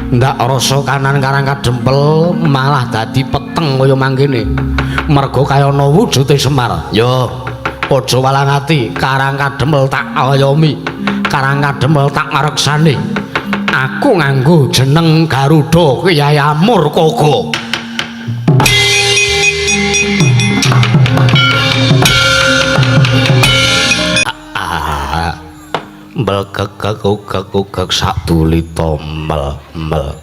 Ndak rasa kanan Karang Kadempel malah dadi peteng kaya mangkene. Merga kaya ana wujude Semar. Yo, aja walang ati, Karang Kadempel tak ayomi. Karang Kadempel tak ngareksani. Aku nganggo jeneng Garuda Kyai Amurkaga. Mbelgegeg sak dulita mel mel.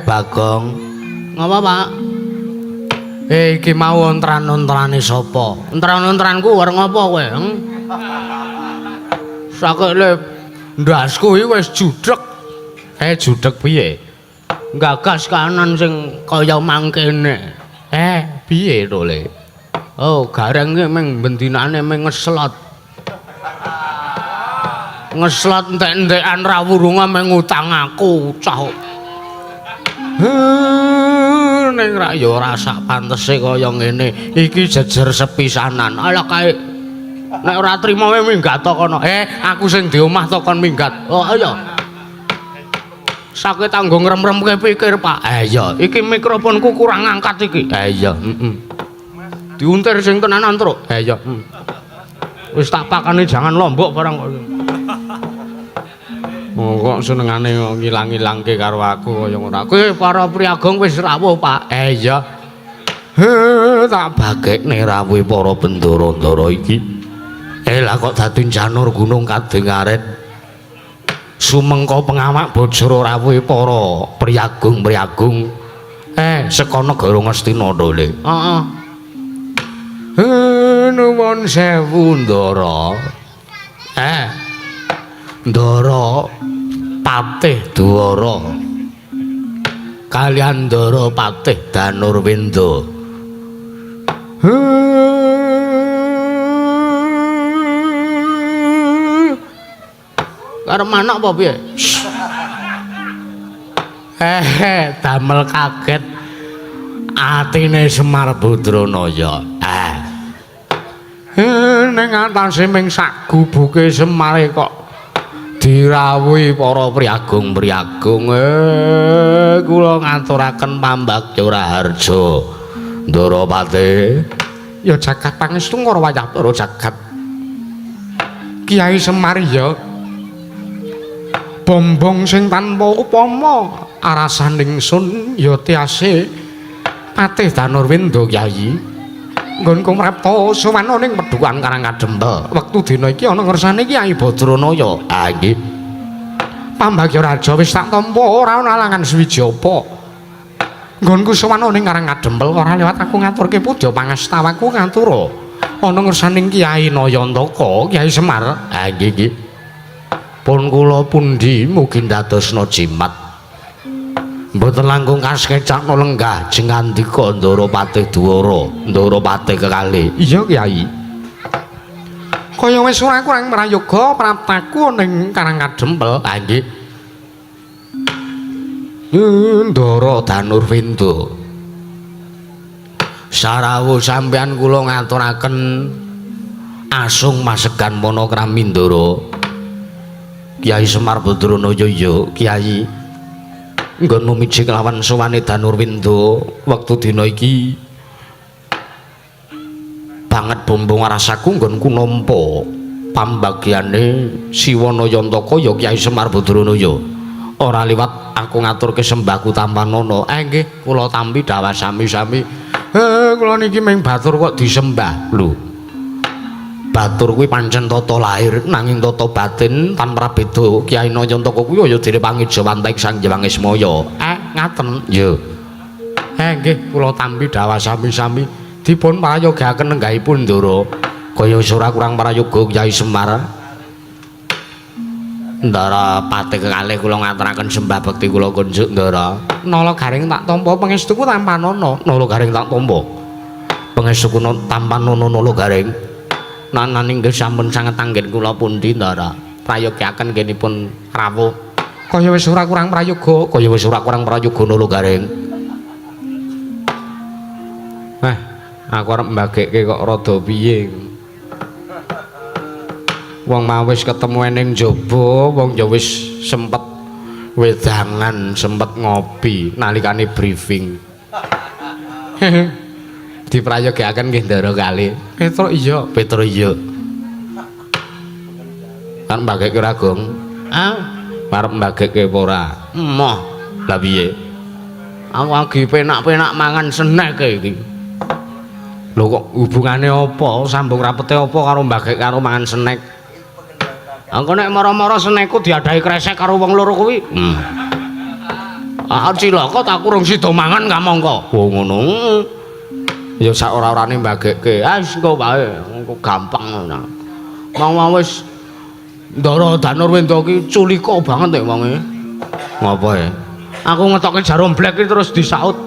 Bagong, ngapa Pak? Iki mau ontran-ontrane sapa? Ontran-ontranku arep ngapa kowe? Sakele ndasku iki wis judheg. Judheg piye? Gagas kanan sing kaya mangkene. Piye to, Le? Oh, gareng iki mung bendinane mung ngeslot. Ngeslot entek-entekan ra wurunga mung ngutang aku cah. Ning ra ya ora sak pantese kaya ngene. Iki jejer sepisanan. Alah kae nek ora trima kowe minggat to kono. Aku sing di omah to kon minggat. Oh iya. Sakit tanggo ngrem-remke pikir, Pak. Iya, iki mikrofonku kurang ngangkat iki. Iya, heeh. Diuntir sing tenanan, Truk. Iya. Wis tak pakani jangan lombok barang kok. Oh, kok senengane ngilang-ngilangke karo aku kaya ngono. Kowe para priyagung wis rawuh, Pak. Iya. Tak bagekne rawuhe para bendara-ndara iki. Lah kok dadi janur gunung kadengaren. Sumengko pengawak bojoro rawuhe para priyagung-priyagung. Saka negara Ngastina to, Le. Heeh. Nuwun sewu, Ndara. Ndara Patih Dwara kaliyan Ndara Patih Danurwenda. Karep manak apa piye? Damel kaget atine Semar Badranaya. Ning atase ming sak gubuke Semare kok dirawuhi para priyagung-priyagung. Kula ngaturaken pambagya raharja Ndara Patih. Ya jagat pangestu ngara wayah para jagat. Kyai Semar ya bombong sing tanpa upama arasaning sun ya tiase Patih Danurwenda Kyai. Nggonku mrepta sowan ning pedhukan Karang Kadempel. Wektu dina iki ana ngersane Kyai Badranaya. Ah nggih. Pambagya raja wis tak tampa ora ana alangan suwiji apa. Nggonku sowan ning Karang Kadempel ora liwat aku ngaturke puja pangastawaku ngatura ana ngersane Kyai Nayantaka, Kyai Semar. Ah nggih nggih. Pun kula pundi mugi ndadosna jimat. Mboten langkung kasekecakna lenggah jengandika Ndara Patih Dwara, Ndara Patih kekalih. Iya Kyai. Kaya wis ora kurang prayoga praptaku ning Karang Kadempel. Ha nggih. Ndara Danurwenda. Sarawuh sampeyan kula ngaturaken asung masegan panakrami Ndara. Kyai Semar Badranaya ya Kyai. Nggonmu miji kelawan sowane Danurwenda wektu dina iki banget bombong rasaku nggonku nampa pambagyane Siwa Nayantaka ya Kyai Semar Badranaya. Ora liwat aku ngaturke sembahku tampanana. Nggih kula tampi dhawah sami-sami. Kula niki ming batur kok disembah lho. Batur kuwi pancen tata lahir nanging tata batin tanpa beda. Kyai Nayantaka kuwi ya dene pangejawantaing Sang Hyang Ismaya. Ngaten. Ya. Nggih kula tampi dhawah sami-sami dipun prayogaken lenggahipun Ndara. Kaya wis ora kurang prayoga Kyai Semar. Ndara Patih kekalih kula ngaturaken sembah bekti kula kunjuk Ndara. Nala garing tak tampa pangestuku tampanana. Nala garing tak tampa. Pangestuku tampanana nala garing. Nananing nggih sampun sanget anggen kula pundi Ndara. Prayogaken nggenipun rawuh. Kaya wis ora kurang prayoga, kaya wis ora kurang prayoga nala garing. Aku arep mbagekke kok rada piye. Wong mau wis ketemu ning jaba, wong ya wis sempet Wedangan sempet ngopi nalikane briefing. Diprayogaken nggih Ndara kali. Petro iya, Petro iya. Kan mbageke ora, Gong? Ah, arep mbageke apa ora? Emoh. Lah piye? Aku lagi penak-penak mangan snack iki. Lho kok hubungane apa? Sambung rapete apa karo mbagek karo mangan snack? Engko nek mara-mara snackku diadahi kresek karo wong loro kuwi. Ah cilaka tak kurang sida mangan kamangka. Oh ngono. Ya sak ora-orane mbagekke. Ah wis engko wae, engko gampang ngono. Mau wis Ndara Danurwenda ki culika banget ya wonge. Ngopo ya? Aku ngetoke jarum blek iki terus disaut.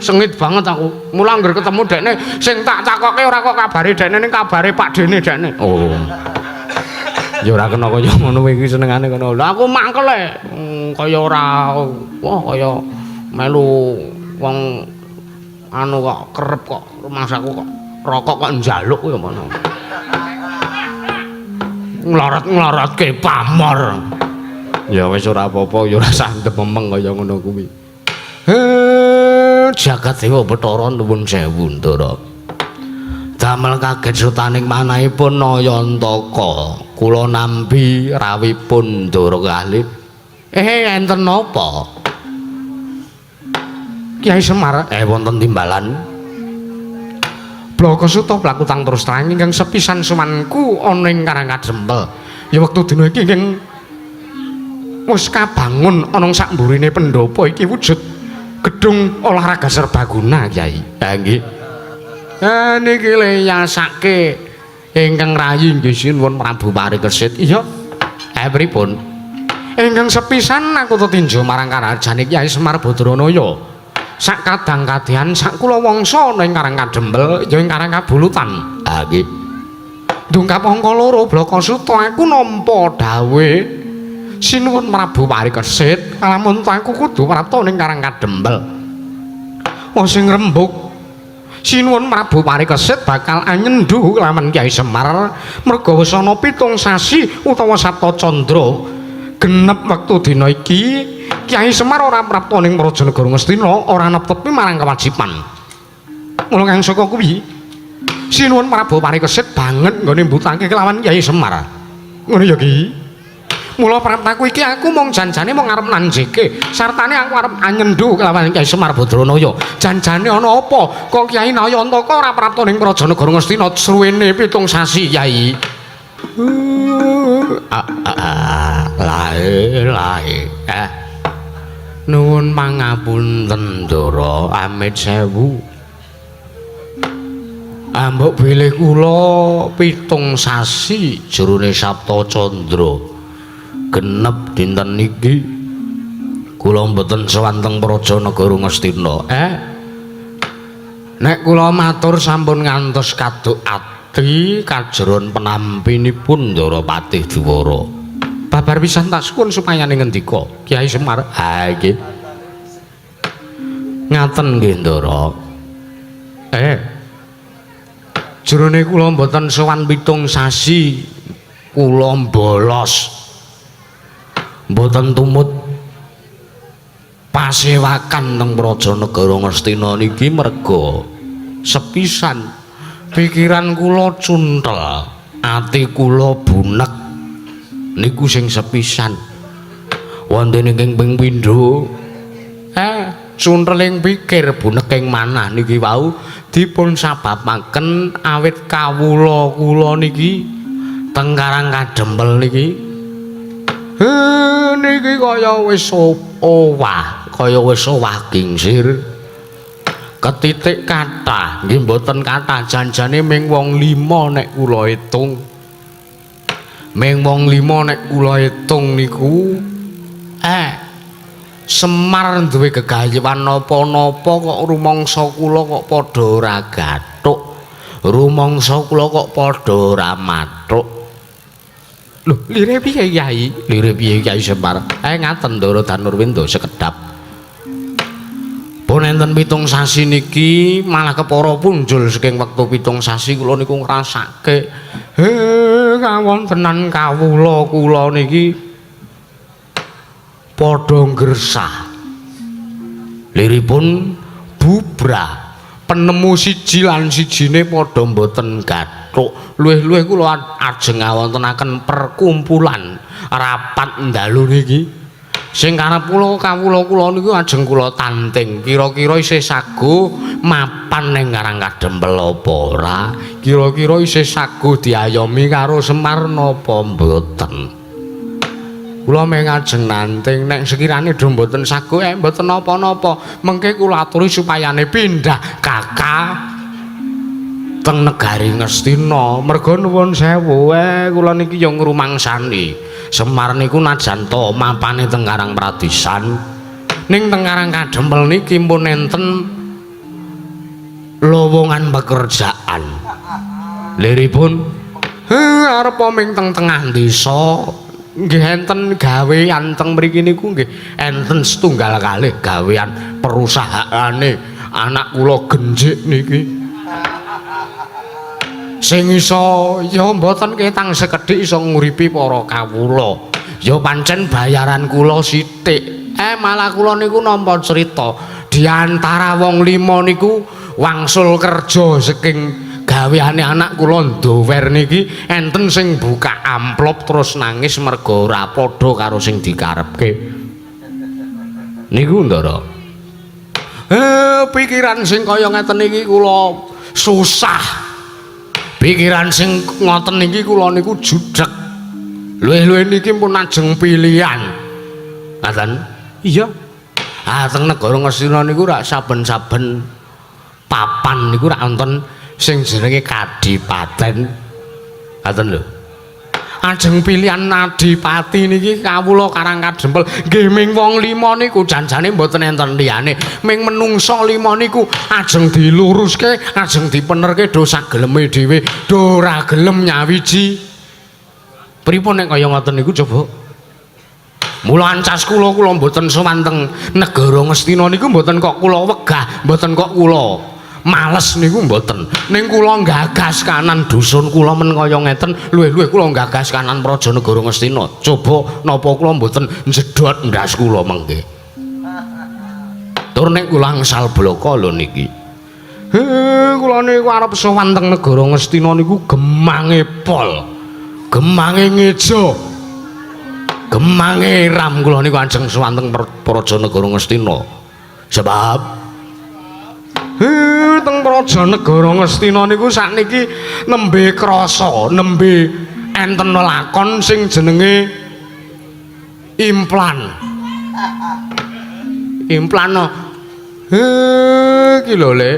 Sengit banget aku. Mula angger ketemu dekne sing tak takoke ora kok kabare dekne ning kabare Pak Dene dekne. Oh. Ya ora kena kaya ngono iki senengane kono. Lah aku mangkel e. Kaya ora wah kaya melu wong anu kok kerep kok rumangsaku kok rokok kok njaluk ya ngono. Nglarat-nglaratke pamor. Ya wis ora apa-apa ya ora usah ndememeng kaya ngono kuwi. Jagat Dewa Bathara nuwun sewu Ndara. Damel kaget sutaning manahipun Nayantaka. Kula nampi rawuhipun Ndara kalih. Enten napa? Kyai Semar, wonten timbalan. Blaka Suta plakutang terus terang ingkang sepisan sumanku ana ing Karang Kadempel. Ya wektu dina iki ingkang wis kabangun ana sak mburine pendopo iki wujud gedung olahraga serbaguna, Kyai. Ha nggih. Niki le yasake ingkang rayi nggih sinuwun Prabu Parikesit. Iya. Pripun? Ingkang sepisan aku tetinjo marang karajane Kyai Semar Badranaya. Sak kadang kadean sak kula wangsa ana ing Karang Kadempel ya ing Karang Kabulutan. Ha nggih. Dungkap angka loro Blaka Suta aku nampa dawuhe sinuwun Prabu Parikesit kalamun aku kudu prapta ning Karang Kadempel. Wong sing rembug sinuwun Prabu Parikesit bakal anyendu kelawan Kyai Semar merga wis ana 7 sasi utawa Sapta Candra genep wektu dina iki Kyai Semar ora prapta ning Praja Negara Ngastina ora netepi marang kewajiban. Mula kang saka kuwi sinuwun Prabu Parikesit banget nggone mbutake kelawan Kyai Semar. Ngono ya Ki. Mula praptaku iki aku mung janjane mung arep nanjeke, sartane aku arep anyendu kelawan Kyai Semar Badranaya. Janjane ana apa? Kok Kyai Nayantaka ora prapta ning Praja Negara Ngastina suwene 7 sasi, Kyai. Lae lae. Nuwun pangapunten Ndara, amit sewu. Ambok bilih kula 7 sasi jerone Sapta Candra. Genep dinten niki kula mboten sowan teng Praja Negara Ngastina. Nek kula matur sampun ngantos kaduk ati kajeron penampinipun Ndara Patih Diwara. Babar pisan tak suwun supayane ngendika Kyai Semar. Ha nggih. Ngaten nggih Ndara. Jerone kula mboten sowan 7 sasi kula bolos. Mboten tumut pasewakan teng Praja Negara Ngastina niki merga sepisan pikiran kula cuntel, ati kula bunek. Niku sing sepisan. Wonten ingkang ping pindho cunteling pikir buneking manah niki wau dipun sababaken awit kawula kula niki teng Karang Kadempel niki. Niki kaya wis owah, kaya wis owah gingsir. Ketitik kathah, nggih mboten kathah janjane ming wong 5 nek kula etung. Ming wong 5 nek kula etung niku Semar duwe gegayuhan napa-napa kok rumangsa kula kok padha ora gathuk. Rumangsa kula kok padha ora mathuk. Lho, lire piye Kyai? Lire piye Kyai Semar? Ngaten Ndara Danurwenda sekedhap. Pun enten 7 sasi niki malah kepara punjul saking wektu 7 sasi kula niku ngrasake kawontenan kawula kula niki Padha nggersah. Liripun bubrah penemu siji lan sijine padha mboten gathuk. Luwih-luwih kula ajeng ngawontenaken perkumpulan rapat ndalu niki. Sing karep kula kawula kula niku ajeng kula tanting. Kira-kira isih sago mapan ning Karang Kadempel apa ora? Kira-kira isih sago diayomi karo Semar napa mboten? Kula mung ajeng nanting nek sekirane do mboten sago mboten napa-napa. Mengke kula aturi supayane pindah kakak teng negari Ngastina. Merga nuwun sewu, kula niki ya ngrumangsani. Semar niku najan to mapane teng Karang Pradisan, ning teng Karang Kadempel niki pun enten lowongan pekerjaan. Liripun arep ming teng tengah desa nggih enten gawean teng mriki niku nggih enten setunggal kalih gawean perusahaane anak kula Genjik niki. Sing iso ya mboten ketang sekedhik iso nguripi para kawula. Ya pancen bayaran kula sithik. Malah kula niku nampa crita di antara wong lima niku wangsul kerja saking gaweane anak kula ndower niki enten sing buka amplop terus nangis merga ora padha karo sing dikarepke. Niku Ndara. Pikiran sing kaya ngeten iki kula susah. Pikiran sing ngoten niki kula niku judheg. Luwih-luwih niki pun ajeng pilihan. Ngaten? Iya. Ah teng negara Ngastina niku rak saben-saben papan niku rak wonten sing jenenge kadipaten. Ngaten lho. Ajeng pilihan adipati niki kawula Karang Kadempel nggih ming wong lima niku janjane mboten enten liyane. Ming menungsa lima niku ajeng diluruske, ajeng dipenerke do sageleme dhewe, do ora gelem nyawiji. Pripun nek kaya ngoten niku coba? Mula ancas kula kula mboten sowan teng negara Ngastina niku mboten kok kula wegah, mboten kok kula males niku mboten. Ning kula nggagas kanan dusun kula men kaya ngeten, luwih-luwih kula nggagas kanan praja negara Ngastina. Coba napa kula mboten njedhot ndas kula mengke. Tur nek kula angsal blaka lho niki. Kula niku arep sowan teng negara Ngastina niku gemange pol. Gemange ngejo. Gemange ram kula niku ajeng sowan teng praja negara Ngastina. Sebab teng praja negara Ngastina niku sakniki nembe krasa, nembe enten lakon sing jenenge implan. Implan. Iki lho Le.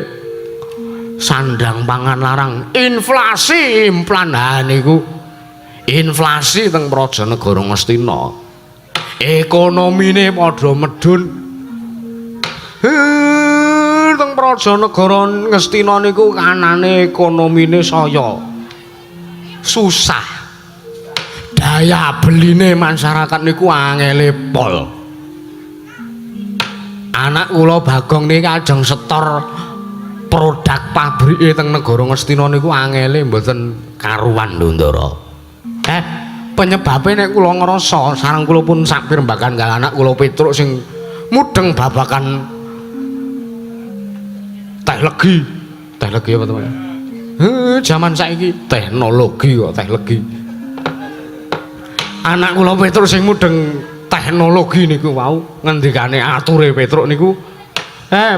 Sandang pangan larang, inflasi implan ha niku. Inflasi teng praja negara Ngastina. Ekonomine padha medhun. Teng praja negara Ngastina niku kanane ekonomine saya susah. Daya beline masyarakat niku angele pol. Anak kula Bagong niki ajeng setor produk pabrike teng negara Ngastina niku angele mboten karuan lho Ndara. Penyebabe nek kula ngrasa sareng kula pun sak pirembagan karo anak kula Petruk sing mudheng babagan teh legi. Teh legi apa teman? Jaman saiki teknologi kok teh legi. Anak kula Petruk sing mudheng teknologi niku wau ngendikane ature Petruk niku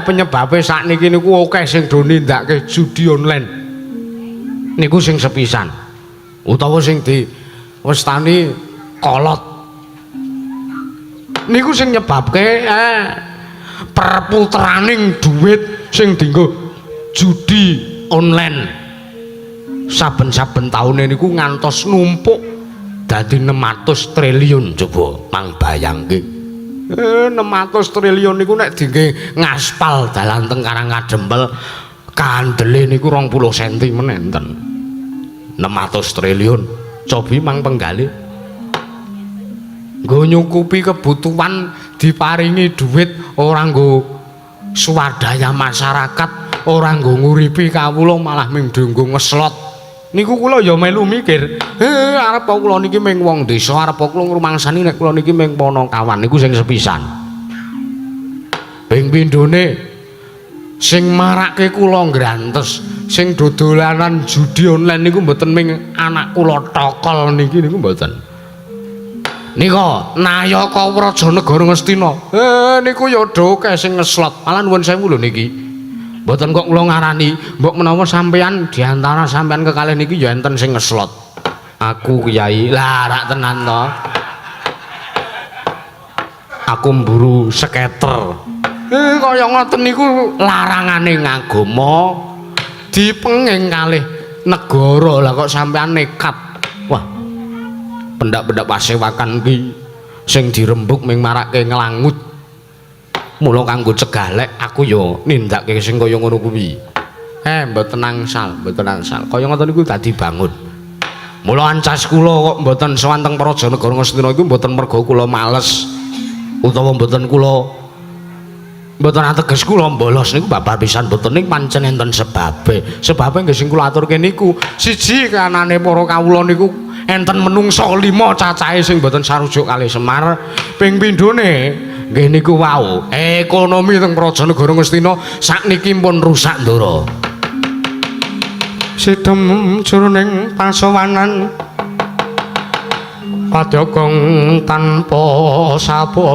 penyebabe sakniki niku akeh sing do nindakake judi online. Niku sing sepisan. Utawa sing diwestani kolot. Niku sing nyebabke perputeraning duit sing dienggo judi online saben-saben taune niku ngantos numpuk dadi 600 triliun. Coba mang bayangke. 600 triliun niku nek dienggo ngaspal dalan teng Karang Kadempel kandele niku 20 cm men enten. 600 triliun. Cobi mang penggalih. Nggo nyukupi kebutuhan diparingi duit ora nggo swadaya masyarakat, ora nggo nguripi kawula, malah ming nggo ngeslot. Niku kula ya melu mikir, arep kula niki ming wong desa, arep kula ngrumangsani nek kula niki ming panakawan niku sing sepisan. Ping pindhone sing marake kula nggrantes, sing dodolanan judi online niku mboten ming anak kula tokol niki niku mboten. Nika nayaka Praja Negara Ngastina. Niku ya do akeh sing ngeslot. Malah nuwun sewu lho niki. Mboten kok kula ngarani, mbok menawa sampean diantara sampean kekalih niki ya enten sing ngeslot. Aku Kyai, lah rak tenan to. Aku mburu sketer. Kaya ngoten niku larangane ngagama dipenging kalih negara. Lah kok sampean nekat. Wah. Pendak-pendak pasewakan ki sing dirembug ming marake nglangut. Mula kanggo cegah lek aku ya nindakake sing kaya ngono kuwi. Mboten angsal, mboten angsal. Kaya ngoten niku dadi bangun. Mula ancas kula kok mboten sowan teng Praja Negara Ngastina iku mboten merga kula males utawa mboten kula mboten ateges kula bolos niku babar pisan mboten ning pancen enten sebabe. Sebabe nggih sing kula aturke niku siji kanane para kawula niku enten menungsa 5 cacahe sing mboten sarujuk kalih Semar. Ping pindhone nggih niku wau ekonomi teng Praja Negara Ngastina sakniki pun rusak ndara. Sidem jroning pasowanan padyogong tanpa sabawa.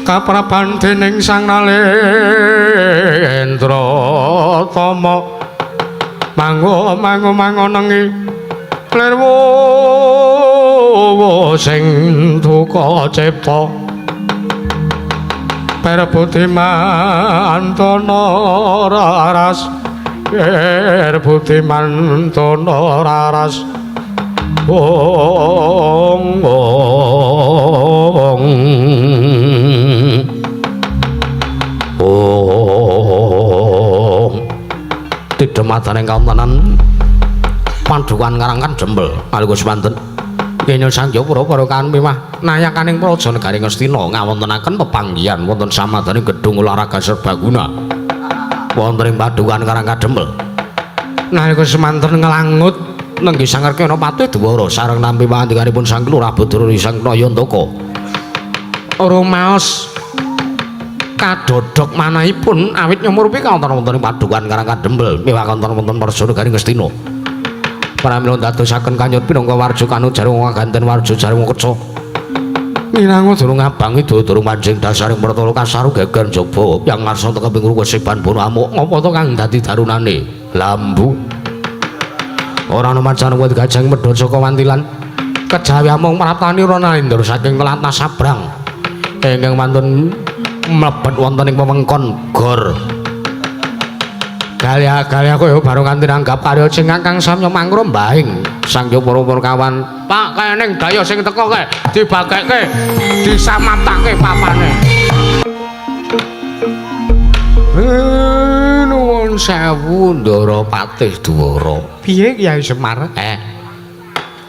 Kapraban dening Sang Nalendra Tama mango mango mangonengi lirwo sing duka cipta perbudiman raras perbudiman raras ong ong ong tidhemadane kawontenan Pandhukan Karangkan Jembel nalika semanten kenya sangya para para mewah nayakaning praja negari Ngastina ngawontenaken pepanggihan wonten samadane gedung olahraga serbaguna wonten ing Pandhukan Karangkan Jembel nalika semanten nglangut nenggih sangerkena patih Dwara sareng nampi pangandikanipun Sang Lurah Bathara Sang Nayantaka rumaos kadodhok manahipun awit nyumurupi kawonten wonten ing Pandhukan Karangkan Jembel mewah wonten wonten praja negari Ngastina. Pramila ndadosaken kanyut pinangka warja kanu jarwa ganten warja jarwa keca. Minangka durung abang ida durung manjing dasaring pertala kasaru geger njaba yang ngarsa tekeping ruwesiban bono amuk ngapa to kang dadi darunane lambu. Ora ana macan wit gajeng medhot saka wantilan kejawi amung praptani ora nalindra saking tlatah sabrang ingkang wantun mlebet wonten ing wewengkon gor. Galya-galya kaya bareng kanthi nanggap karya sing kang samya mangro mbaing sangya para kawan. Pak kaya ning daya sing teko kae dibagekke disamaptake papane. Nuwun sewu Ndara Patih Dwara. Piye Kyai Semar?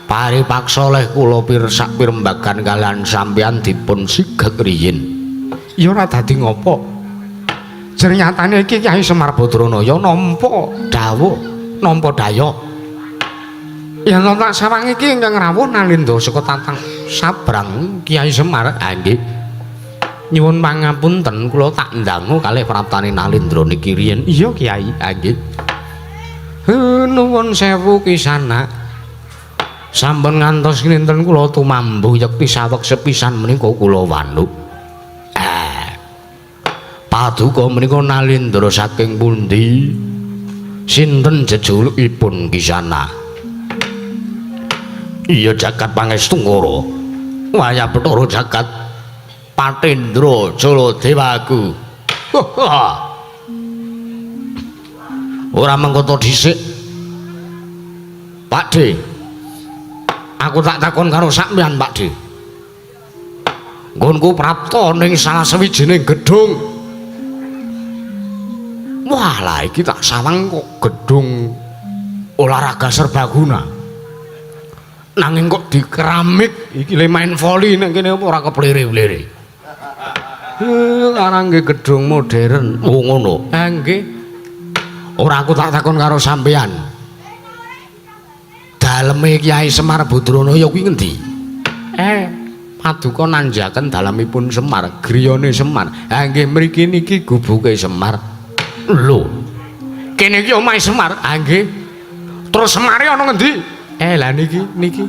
Paripaksa leh kula pirsak pirembagan kalian sampeyan dipun sigek riyin. Ya ora dadi ngopo. Jernyatane iki Kyai Semar Badranaya nampa dawuh, nampa daya. Yen tak sawang iki ingkang rawuh Nalindra saka Tatang Sabrang Kyai Semar. Ha nggih. Nyuwun pangapunten kula tak ndangu kalih praptane Nalindra niki riyin. Iya Kyai. Ha nggih. Nuwun sewu kisana. Sampun ngantos kinten kula tumambuh yekti saweg sepisan menika kula wanuk. Paduka menika Nalindra saking pundi? Sinten jejulukipun kisana? Iya jagat pangestungkara. Wayah Bathara jagat Patendra Jaladewaku. Ora mengko to dhisik. Pakde. Aku tak takon karo sampeyan, Pakde. Nggonku prapta ning salah sawijining gedung. Wah, lah iki tak sawang kok gedung olahraga serbaguna. Nanging kok dikeramik iki le main voli nang kene apa ora keplire-plire. Karang nggih gedung modern. Oh ngono. Ha nggih. Ora aku tak takon karo sampean. Daleme Kyai Semar Badranaya kuwi ngendi? Paduka nanjaken dalemipun Semar, griyane Semar. Ha nggih mriki niki gubuke Semar. Lho. Kene iki omahe Semar. Ha nggih. Terus Semare ana ngendi? Lah niki niki.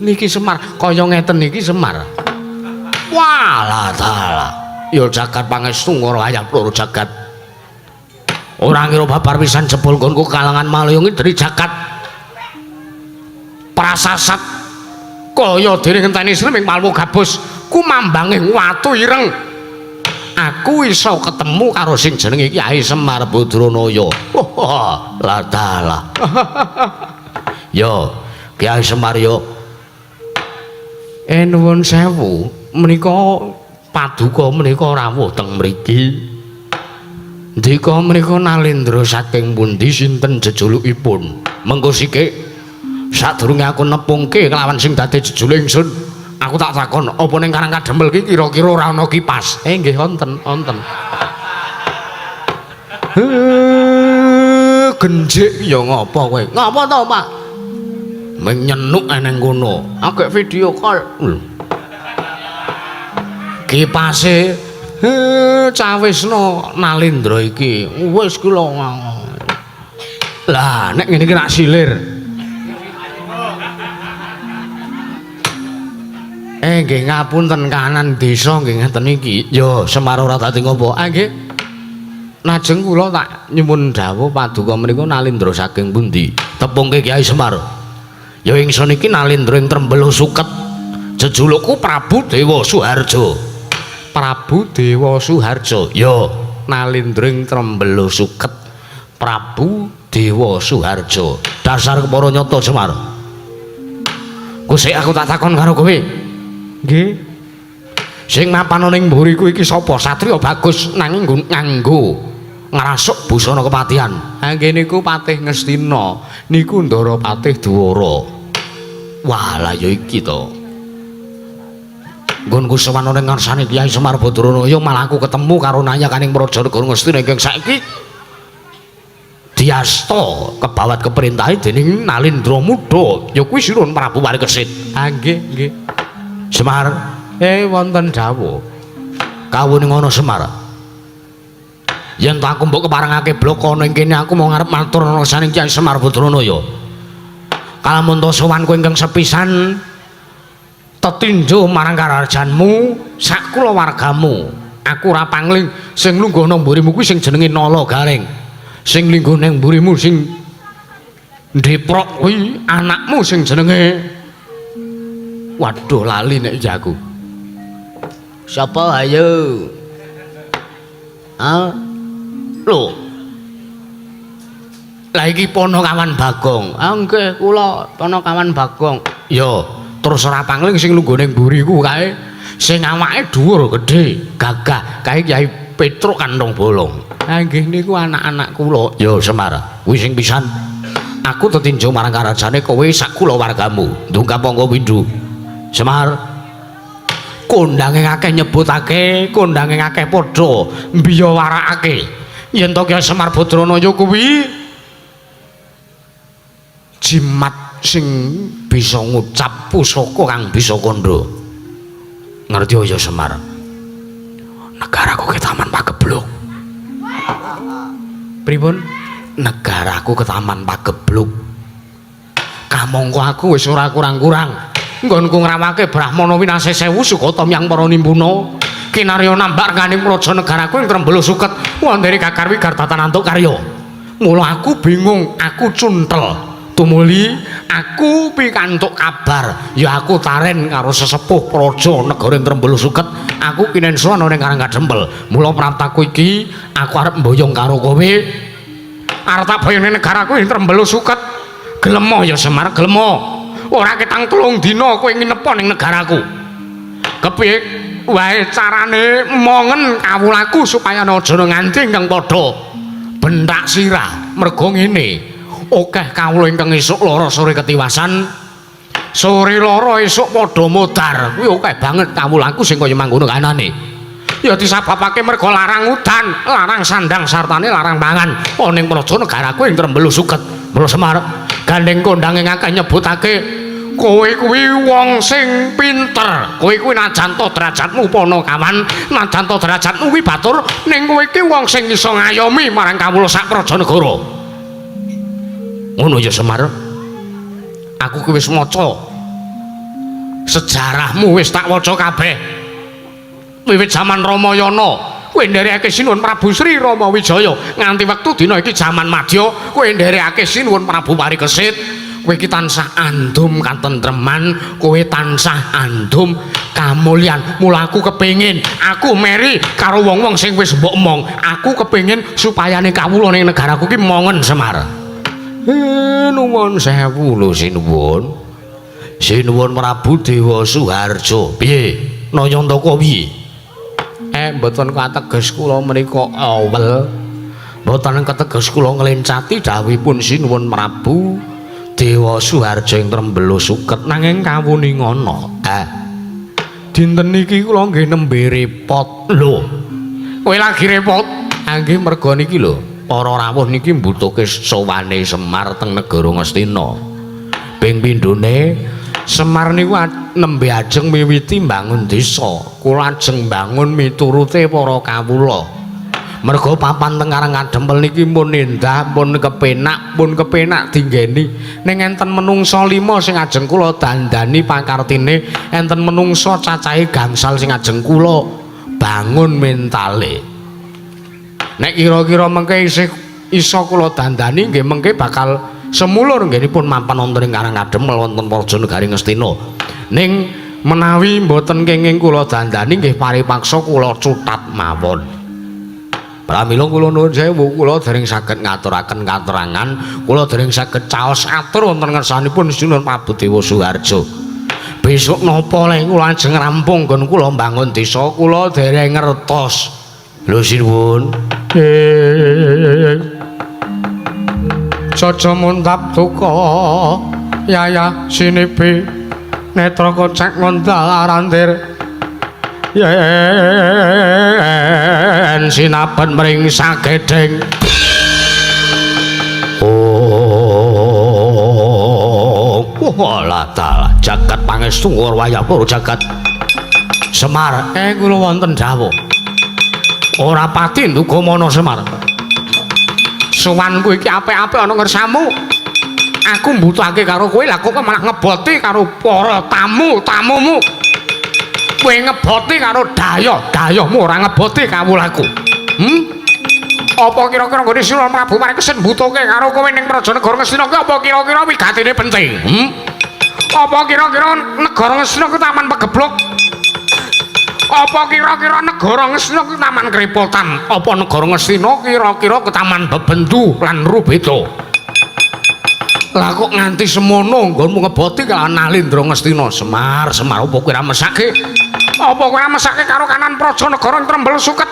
Niki Semar, kaya ngeten niki Semar. Walah dalah. Ya jagat pangestu ngoro ayat loro jagat. Ora ngira babar pisan jebul nggonku kalangan Malaya ngidri jagat. Prasasat kaya dene ngenteni sreming palwo gabus kumambange watu ireng. Aku iso ketemu karo sing jenenge Kyai Semar Badranaya. Oh, lah dalah. Yo, Kyai Semar yo. Nuwun sewu, menika paduka menika rawuh teng mriki. Ndika menika Nalendra saking pundi sinten jejulukipun? Mengko sike sadurunge aku nepungke kelawan sing dadi jejuluk ingsun, aku tak takon, apa ning Karang Kadempel iki kira-kira ora ana kipas? Nggih wonten, wonten. Genjik ya ngapa kowe? Ngapa to, Pak? Menyenuk eneng kono. Agek video call. Kipase cawisno Nalendra iki. Wis kula. Lah nek ngene iki rak silir. Nggih ngapunten kanan desa nggih ngeten iki. Yo Semar ora dadi ngopo. Ah nggih. Lajeng kula tak nyuwun dawuh paduka menika Nalendra saking pundi? Tepungke Kyai Semar. Ya ingsun iki Nalendra ing Trembelo Suket. Jejulukku Prabu Dewa Suharja. Prabu Dewa Suharja. Ya, Nalendra ing Trembelo Suket. Prabu Dewa Suharja. Dasar kepara nyata Semar. Kusik aku tak takon karo kowe. Nggih. Sing mapan ning mburiku iki sapa? Satriya bagus nanging nganggo ngrasuk busana kepatihan. Ha nggih niku Patih Ngastina, niku Ndara Patih Dwara. Wah, lah ya iki to. Nggonku sowan ning ngarsane Kyai Semar Badranaya malah aku ketemu karo nayakaning Praja Negara Ngastina ingkang saiki diasta kebawat keperintahe dening Nalendra Muda, ya kuwi Sirun Prabu Parikesit. Ha nggih, nggih. Semar, wonten dawuh. Kawune ngono Semar. Yen ta aku mbok keparengake bloko ning kene aku mau ngarep matur nang Kyai Semar Badranaya. Kalamun ta sowanku ingkang sepisan tetinju marang karajanmu sak kulawargamu. Aku ora pangling sing lungguh nang mburimu kuwi sing jenenge Nala Gareng. Sing lungguh nang mburimu sing ndeprok kuwi anakmu sing jenenge waduh lali nek iki aku. Sapa ayo? Ha? Lho. Lah iki Ponokawan Bagong. Ah nggih kula Ponokawan Bagong. Ya, terus ora pangling sing lungguh ning mburiku kae sing awake dhuwur gedhe, gagah kae Kyai Petruk Kantong Bolong. Ah nggih niku anak-anak kula. Ya Semar, kuwi sing pisan. Aku tetinju marang karajane kowe sak kulawargamu. Ndungkap angka pindho. Semar, kondange akeh nyebutake, kondange akeh padha mbiyawarakake. Yen to Kyai Semar Badranaya kuwi jimat sing bisa ngucap pusaka kang bisa kandha. Ngerti ya Semar? Negaraku ketaman pagebluk. Pripun? Negaraku ketaman pagebluk. Kamangka aku wis ora kurang-kurang. Nggonku ngrawake Brahmana winasih sewu sukata myang para nimpuna. Kinarya nambak rengganing praja negaraku ing Trembolo Suket. Wondene Gagar Wigar datan antuk karya. Mula aku bingung, aku cuntel. Tumuli aku pikantuk kabar ya aku taren karo sesepuh praja negara ing Trembolo Suket. Aku kinen sowan ning Karang Kadempel. Mula praptaku iki aku arep mboyong karo kowe. Arep tak boyong ning negaraku ing Trembolo Suket. Gelemo ya Semar, gelemo. Ora ketang 3 dina kowe nginepo ning negaraku. Kepiye wae carane mongen kawulaku supaya aja nganti ingkang padha bentak sirah. Merga ngene, akeh kawula ingkang esuk lara sore ketiwasan. Sore loro esuk padha modar. Kuwi akeh banget kawulaku sing kaya mangkono kanane. Ya disababake merga larang udan, larang sandang sartane larang pangan. Ana ing praja negaraku ing Trembelu Suket. Mula Semar gandeng kondange akeh nyebutake kowe kuwi wong sing pinter. Kowe kuwi najan to derajatmu panakawan, najan to derajatmu kuwi batur, ning kowe iki wong sing iso ngayomi marang kawula sak praja negara. Ngono ya Semar. Aku kuwi wis maca sejarahmu, wis tak waca kabeh. Wiwit jaman Ramayana, kowe nderekake Sinuwun Prabu Sri Rama Wijaya nganti wektu dina iki jaman Madya, kowe nderekake Sinuwun Prabu Parikesit. Kowe iki tansah andum katentreman, kowe tansah andum kamulyan. Mula aku kepengin, aku meri karo wong-wong sing wis mbok omong, aku kepengin supayane kawula ning negaraku ki mongen Semar. Nuwun sewu lho sinuwun. Sinuwun Prabu Dewa Suharja. Piye? Nayantaka piye? Mboten kateges kula menika awel. Mboten kateges kula nglencati dawuhipun Sinuwun Prabu Dewa Suharja ing Trembelu Suket, nanging kawuningana. Dinten niki kula nggih nembe repot. Lho. Kowe lagi repot? Nggih merga niki lho, para rawuh niki mbutuhke sowane Semar teng negara Ngastina. Ping pindhone Semar niku nembe ajeng miwiti mbangun desa. Kula ajeng mbangun miturute para kawula. Merga papan teng Karang Kadempel niki pun endah, pun kepenak dinggeni. Ning enten menungsa 5 sing ajeng kula dandani pakartine, enten menungsa cacahe gangsal sing ajeng kula bangun mentale. Nek kira-kira mengke isih iso kula dandani nggih mengke bakal semulur nggenipun mapan wonten ing Karang Kadempel wonten Praja Negari Ngastina. Ning menawi mboten kenging kula dandani nggih paripaksa kula cutat mawon. Pramila kula nuwun sewu, kula dereng saged ngaturaken katerangan, kula dereng saged caos atur wonten ngersanipun Sinuwun Prabu Dewa Suharja. Besok napa le kula ajeng rampung nggon kula mbangun desa kula dereng ngertos. Lho sinuwun. Caca muntap duka yaya sinibi netra kocek ngondal arandir yen sinaben mring sagedheng. Oh, walah dalah jagat pangestu wayah pura jagat. Semar, kula wonten dawuh. Ora pati nduga mana Semar. Sowanku iki apik-apik ana ngersamu. Aku mbutuhake karo kowe, lah kok malah ngeboti karo para tamu-tamumu. Kowe ngeboti karo dayoh-dayohmu, ora ngeboti kawulaku. Apa kira-kira nggone Sinuwun Prabu Parikesit mbutuhke karo kowe ning Praja Negara Ngastina ki apa kira-kira wigatine penting? Apa kira-kira negara Ngastina ki taman pegeblok? Apa kira-kira negara Ngastina ki taman krepotan? Apa negara Ngastina kira-kira ke taman bebendu lan rubeda? Lah kok nganti semono nggonmu ngeboti kelawan Nalindra Ngastina? Semar, Semar, apa kowe ora mesake? Apa kowe ora mesake karo kanan Praja Negara Trembel Suket?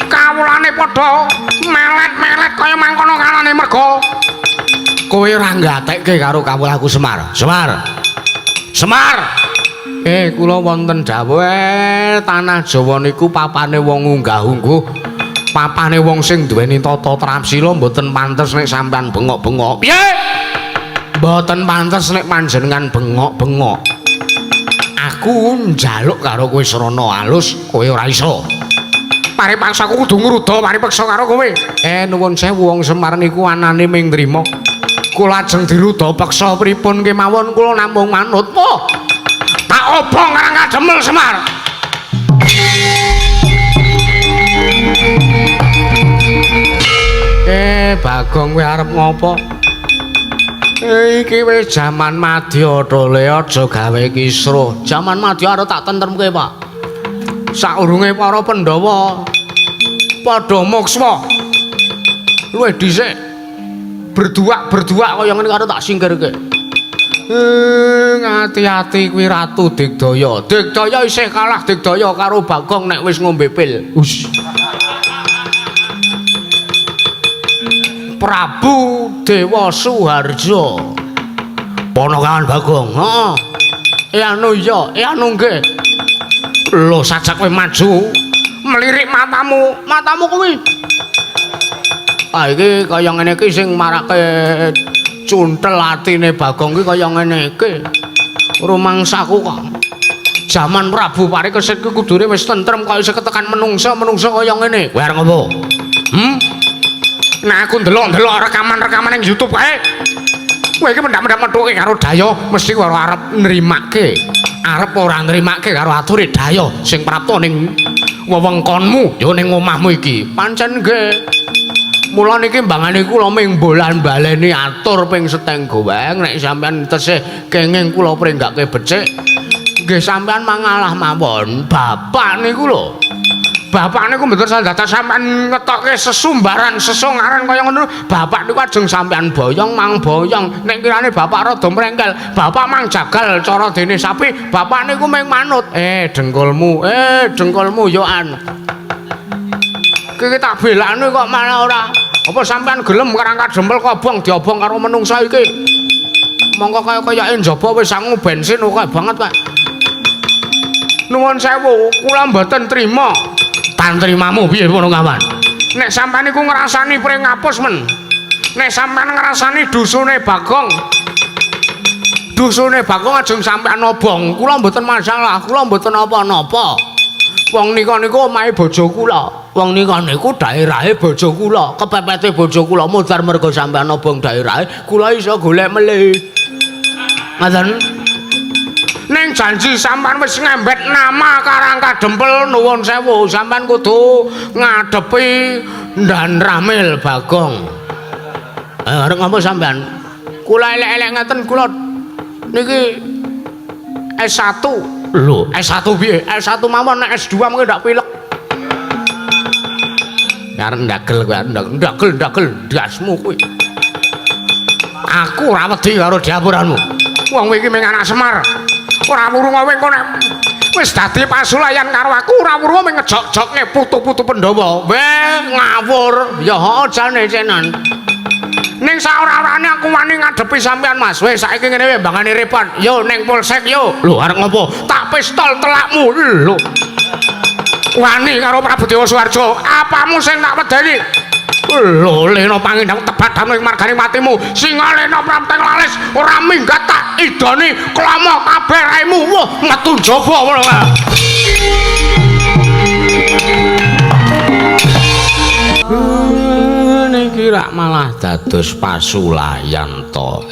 Kawulane padha melet-melet kaya mangkono kanane merga kowe ora nggatekke karo kawulaku Semar. Semar. Semar. Kula wonten dawuh, tanah Jawa niku papane wong unggah-ungguh, papane wong sing duweni tata trapsila, mboten pantes nek sampean bengok-bengok. Piye? Mboten pantes nek panjenengan bengok-bengok. Aku njaluk karo kowe srana alus, kowe ora iso. Paripaksa aku kudu ngruda paripaksa karo kowe. Nuwun sewu, wong Semar niku anane ming nrima. Kula ajeng diruda peksa pripun kemawon kula namung manut. Oh. Tak obong Karang Kadempel Semar. Bagong kowe arep ngopo? Iki wis jaman madya tole, aja gawe kisruh. Jaman madya arep tak tentremke, Pak. Saurunge para Pandhawa padha moksma. Luwih dhisik berduak-berduak kaya ngene karo tak singkirke. Ngati-ati kuwi Ratu Digdaya. Digdaya isih kalah Digdaya karo Bagong nek wis ngombe pil. Us. Prabu Dewa Suharja. Ponokawan Bagong, heeh. Anu iya, anu nggih. Lho sajak kowe maju melirik matamu, matamu kuwi. Ah iki kaya ngene iki sing marake cuntel atine Bagong iki kaya ngene iki. Rumangsaku kok jaman Prabu Parikesit kuwi kudune wis tentrem kok isih ketekan menungsa-menungsa kaya ngene. Kowe arep ngopo? Hmm? Nah aku ndelok-ndelok rekaman-rekaman ning YouTube kae. Kowe iki mendak-mendak methuke karo Dayo mesti ora arep nrimake. Arep ora nrimake karo ature Dayo sing prapta ning wewengkonmu, ya ning omahmu iki. Pancen nggih. Mula niki mbangane kula ming bolan-baleni atur ping seteng goweng nek sampean tesih kenging kula pringgake becik. Nggih sampean mangalah mawon. Bapak niku lho. Bapak niku mboten dadak sampean ngetokke sesumbaran, sesongaran kaya ngono. Bapak niku ajeng sampean boyong mang boyong. Nek kirane bapak rada mrengkel, bapak mang jagal cara dene sapi, bapak niku ming manut. Dengkulmu, dengkulmu yo an. Iki tak belakne kok malah ora. Apa sampean gelem Karang Kadempel kobong diobong karo menungsa iki? Mongko kaya-kayake njaba wis sangu bensin akeh banget, Pak. Nuwun sewu, kula mboten trima. Tan trimamu piye ngono kawan? Nek sampean niku ngrasani pring ngapus men. Nek sampean ngrasani dusune Bagong. Dusune Bagong ajeng sampean obong, kula mboten masalah, kula mboten napa-napa. Wong nika niku omahe bojo kula. Wong nika niku daerahe bojo kula, kepepete bojo kula mudhar mergo sampean obong daerahe, kula iso golek melih. Ngoten. Ning janji sampean wis ngembet nama Karang Kadempel nuwun sewu, sampean kudu ngadepi Ndan Ramil Bagong. Arep ngapa sampean? Kula elek-elek ngeten kula niki S1. Lho, S1 piye? S1 mawon nek S2 mungkin ndak pilek. Arep ndagel kowe, ndagel ndagel ndasmu kuwi. Aku ora wedi karo diapuranmu. Wong iki mung anak Semar. Ora wurung kowe engko nek wis dadi pasulayan karo aku ora wurung mung ngejok-jokne putu-putu Pandhawa. Weh, ngawur. Ya heeh jane cenan. Ning saora-orane aku wani ngadepi sampean Mas. Wis saiki ngene wae mbangane repot. Yo ning polsek yo. Lho arep ngopo? Tak pistol telakmu. Lho. Wani karo Prabu Dewa Suwarjo. Apamu sing tak wedeni? Lho lena pangindang tebat ing margane matimu. Singalena prapteng lalis ora minggat tak idoni klomo kabeh raimu. Wah, metu njaba ngono kae. Niki rak malah dados pasulayan to.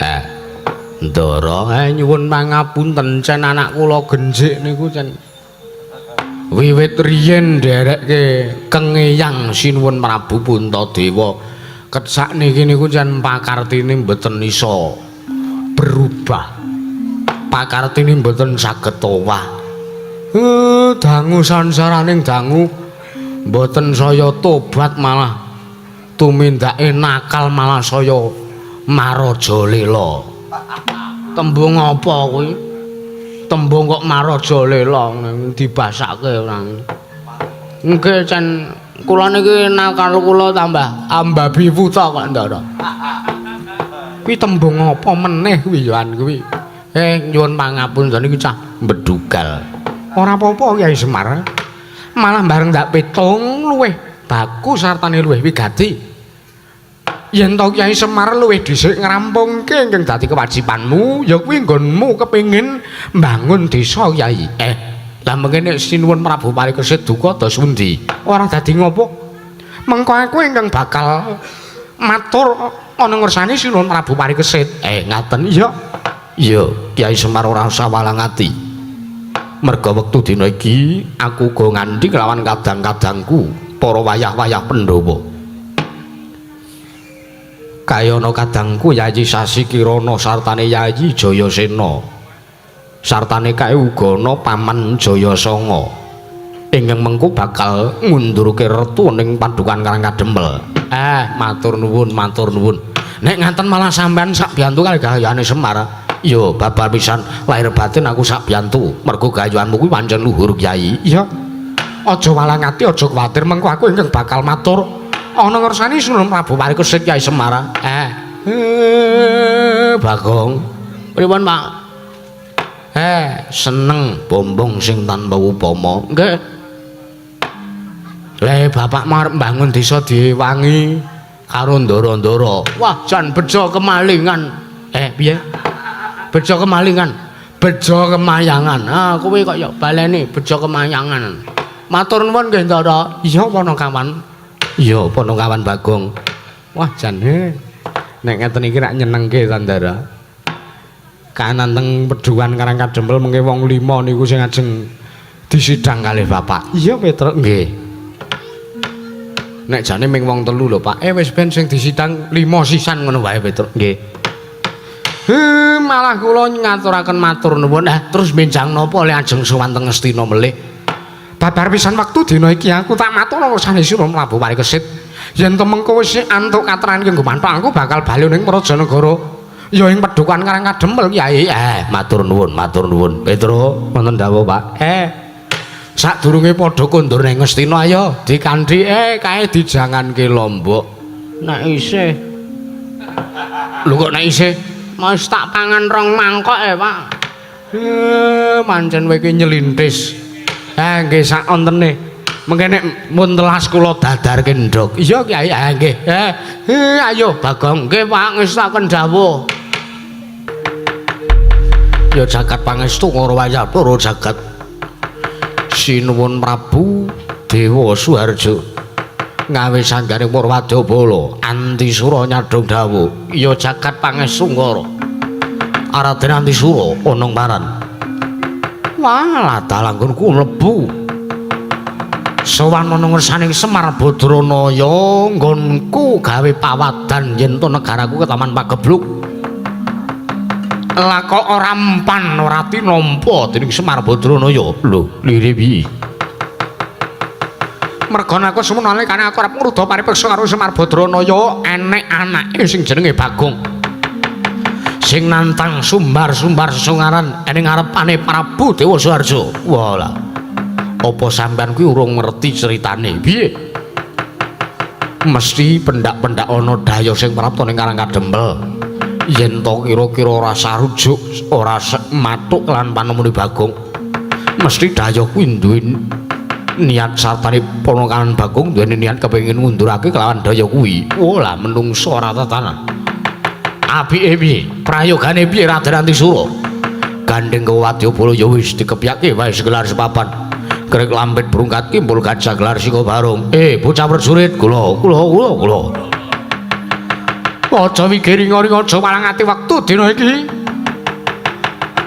Ndara nyuwun pangapunten cen anak kula genjik niku cen. Wiwit riyen nderekke kengeyang Sinuwun Prabu Puntadewa. Ket sakniki niku cen pakartine mboten iso berubah. Pakartine mboten saged owah. Dangu sansaraning dangu mboten saya tobat malah tumindake nakal malah saya maraja lela. Tembung apa kuwi? Tembung kok maraja lela dibasake ora. Nggih cen kula niki nakal kula tambah ambabi wuta kok Ndara. Kuwi tembung apa meneh kuwi yo an kuwi. Nyuwun pangapunten iki cah mbedugal. Ora apa-apa Kyai Semar. Malah bareng ndak pitung luwih baku sartane luwih wigati. Yen to Kyai Semar luwih dhisik ngrampungke ingkang dadi kewajibanmu, ya kuwi nggonmu kepengin mbangun desa Kyai. Lah mengene Sinuwun Prabu Parikesit duka dos pundi? Ora dadi ngopo. Mengko aku ingkang bakal matur ana ngersani Sinuwun Prabu Parikesit. Ngaten iya. Iya, Kyai Semar ora usah walang ati. Merga wektu dina iki aku uga ngandhi kelawan kadang-kadangku para wayah-wayah Pandhawa. Kayana kadangku Yayi Sasi Kirana sartane Yayi Jayasena. Sartane kae uga ana Paman Jayasanga. Ingkang mengko bakal ngundurke retu ning padukan Karang Kadempel. Matur nuwun, matur nuwun. Nek ngaten malah sampean sak biyantu kali gayane Semar. Yo babar pisan lahir batin aku sak biyantu. Mergo gayuanmu kuwi pancen luhur Kyai. Iya. Aja walang ati, aja kuwatir mengko aku ingkang bakal matur ana ngersani Sunan Prabu Parikesit Kyai Semar. Bagong. Pripun, Pak? Seneng bombong sing tanpa upama. Nggih. Le bapak arep mbangun desa diwangi karo ndara-ndara. Wah, jan bejo kemalingan. Piye? Bejo kemalingan. Bejo kemayangan. Ah, kowe kok ya baleni bejo kemayangan. Matur nuwun nggih, Ndara. Iya, Panakawan. Iya, Panakawan Bagong. Wah, jan nek ngeten iki rak nyenengke ta, Ndara. Kanan teng Peduwan Karang Kadempel mengke wong 5 niku sing ajeng disidang kalih bapak. Iya, Petruk. Nggih. Nek jane ming wong 3 lho, Pak. Wis ben sing disidang 5 sisan ngono wae, Petruk. Nggih. Malah kula ngaturaken matur nuwun. Terus benjang napa le ajeng sowan teng Ngastina melih? Babar pisan wektu dina iki aku tak matur urusan sira mlabu Parikesit. Yen to mengko wis antuk katrangan ki nggo mantuk aku bakal bali ning Prajanegara. Ya ing Pedukan Karang Kadempel Kyai. Matur nuwun, matur nuwun. Petruk, wonten dawuh, Pak. Sadurunge padha kondur ning Ngastina ayo dikanthi kae dijanganke lombok. Nek isih. Lho kok nek isih? Mas tak pangan rong mangkok Pak. Pancen kowe iki nyelintis. Nggih sak ontene. Mengke nek mun telas kula dadarke ndhog. Iya Kyai, nggih. Ayo Bagong, nggih Pak, ngestaken dawuh. Ya jagat pangestu karo wayatara jagat. Sinuwun Prabu Dewa Suharja. Ngawe sanggane Purwadabala Antisura nyadhong dawuh. Ya jagat pangestu ngara. Raden Antisura ana paran. Wah, dalanggonku mlebu. Sowan ana ngersaning Semar Badranaya nggonku gawe pawadan yen to negaraku ketaman pagebluk. Lah kok ora empan ora tinampa dening Semar Badranaya. Lho, lire piye? Merga aku semono nalikane aku arep ngruda paripeksa karo Semar Badranaya enek anake sing jenenge Bagong. Sing nantang sumbar-sumbar sesongaran ning ngarepane Prabu Dewa Suharja. Wah lah. Apa sampean kuwi urung ngerti ceritane? Piye? Mesti pendak-pendak ana daya sing prapta ning Karang Kadempel. Yen to kira-kira ora sarujuk, ora matuk lan panemune Bagong. Mesti daya kuwi duwe niat sartane ponakan Bagong duweni niat kepengin ngundurake kelawan daya kuwi. Oh lah menungso ora tatanan. Apike piye? Prayogane piye Raden Antisura? Gandeng Wadyabala ya wis dikepyake wae segelar sepapan. Krek lampit brungkat kimpul gajah gelar sika barung. Bocah prajurit kula, kula, kula, kula. Aja wigiri-ngori aja malang ati wektu dina iki.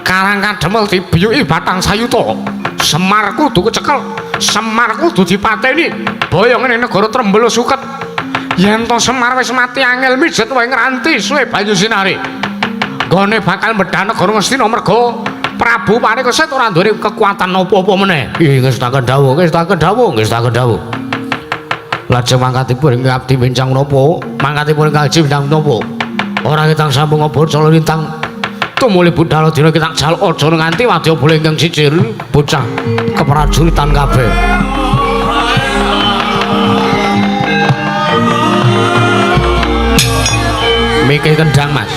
Karang Kadempel dibiyuki batang sayuta. Semar kudu kecekel, Semar kudu dipateni. Boyong ning negara Trembolo suket. Yen to Semar wis mati angel mijet wae ngranti suwe banyu sinari. Nggone bakal medhah negara Ngastina merga Prabu Parikesit ora duwe kekuatan apa-apa meneh. Ih, ngestaken dawuh, ngestaken dawuh, ngestaken dawuh. Lajeng mangkatipun ing abdi benjang napa? Mangkatipun ing kalji benjang napa? Ora ketang sampung obor cala lintang. Tumuli budal dina kita jaluk aja nganti wadyabala ingkang sijir bocah keprajuritan kabeh. Mikir kendang, Mas.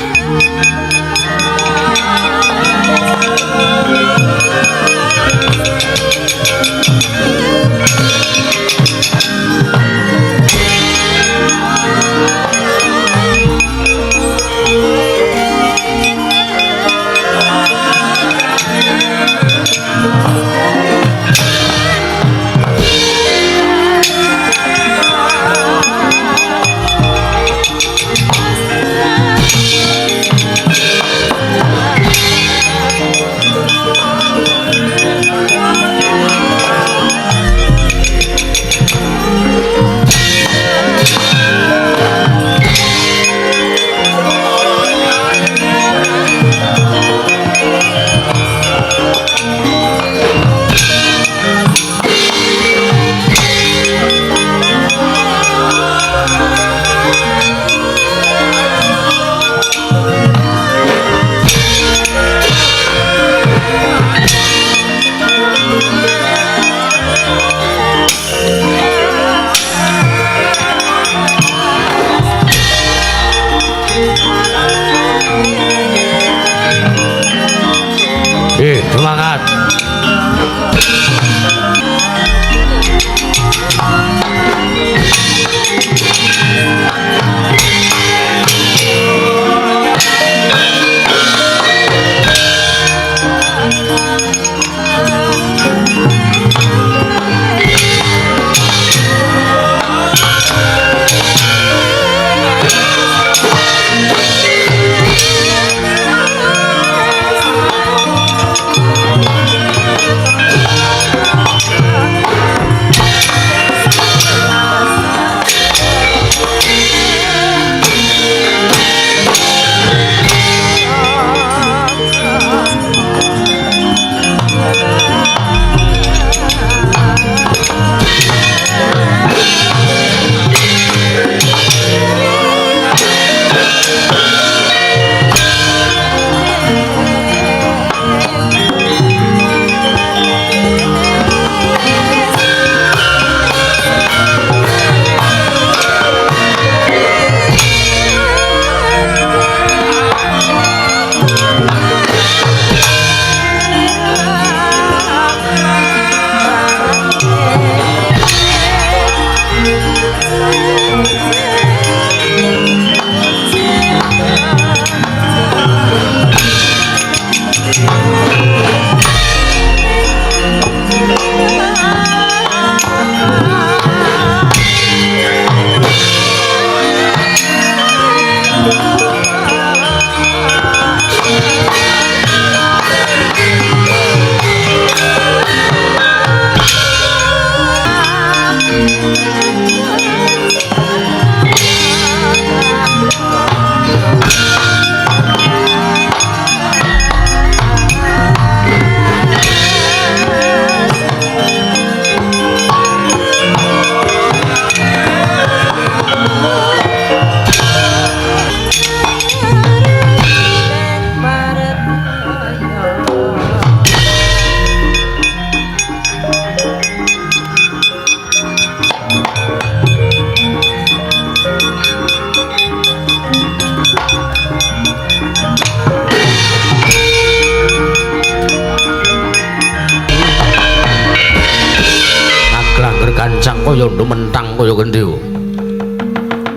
kaya ndumentang kaya gendhewa.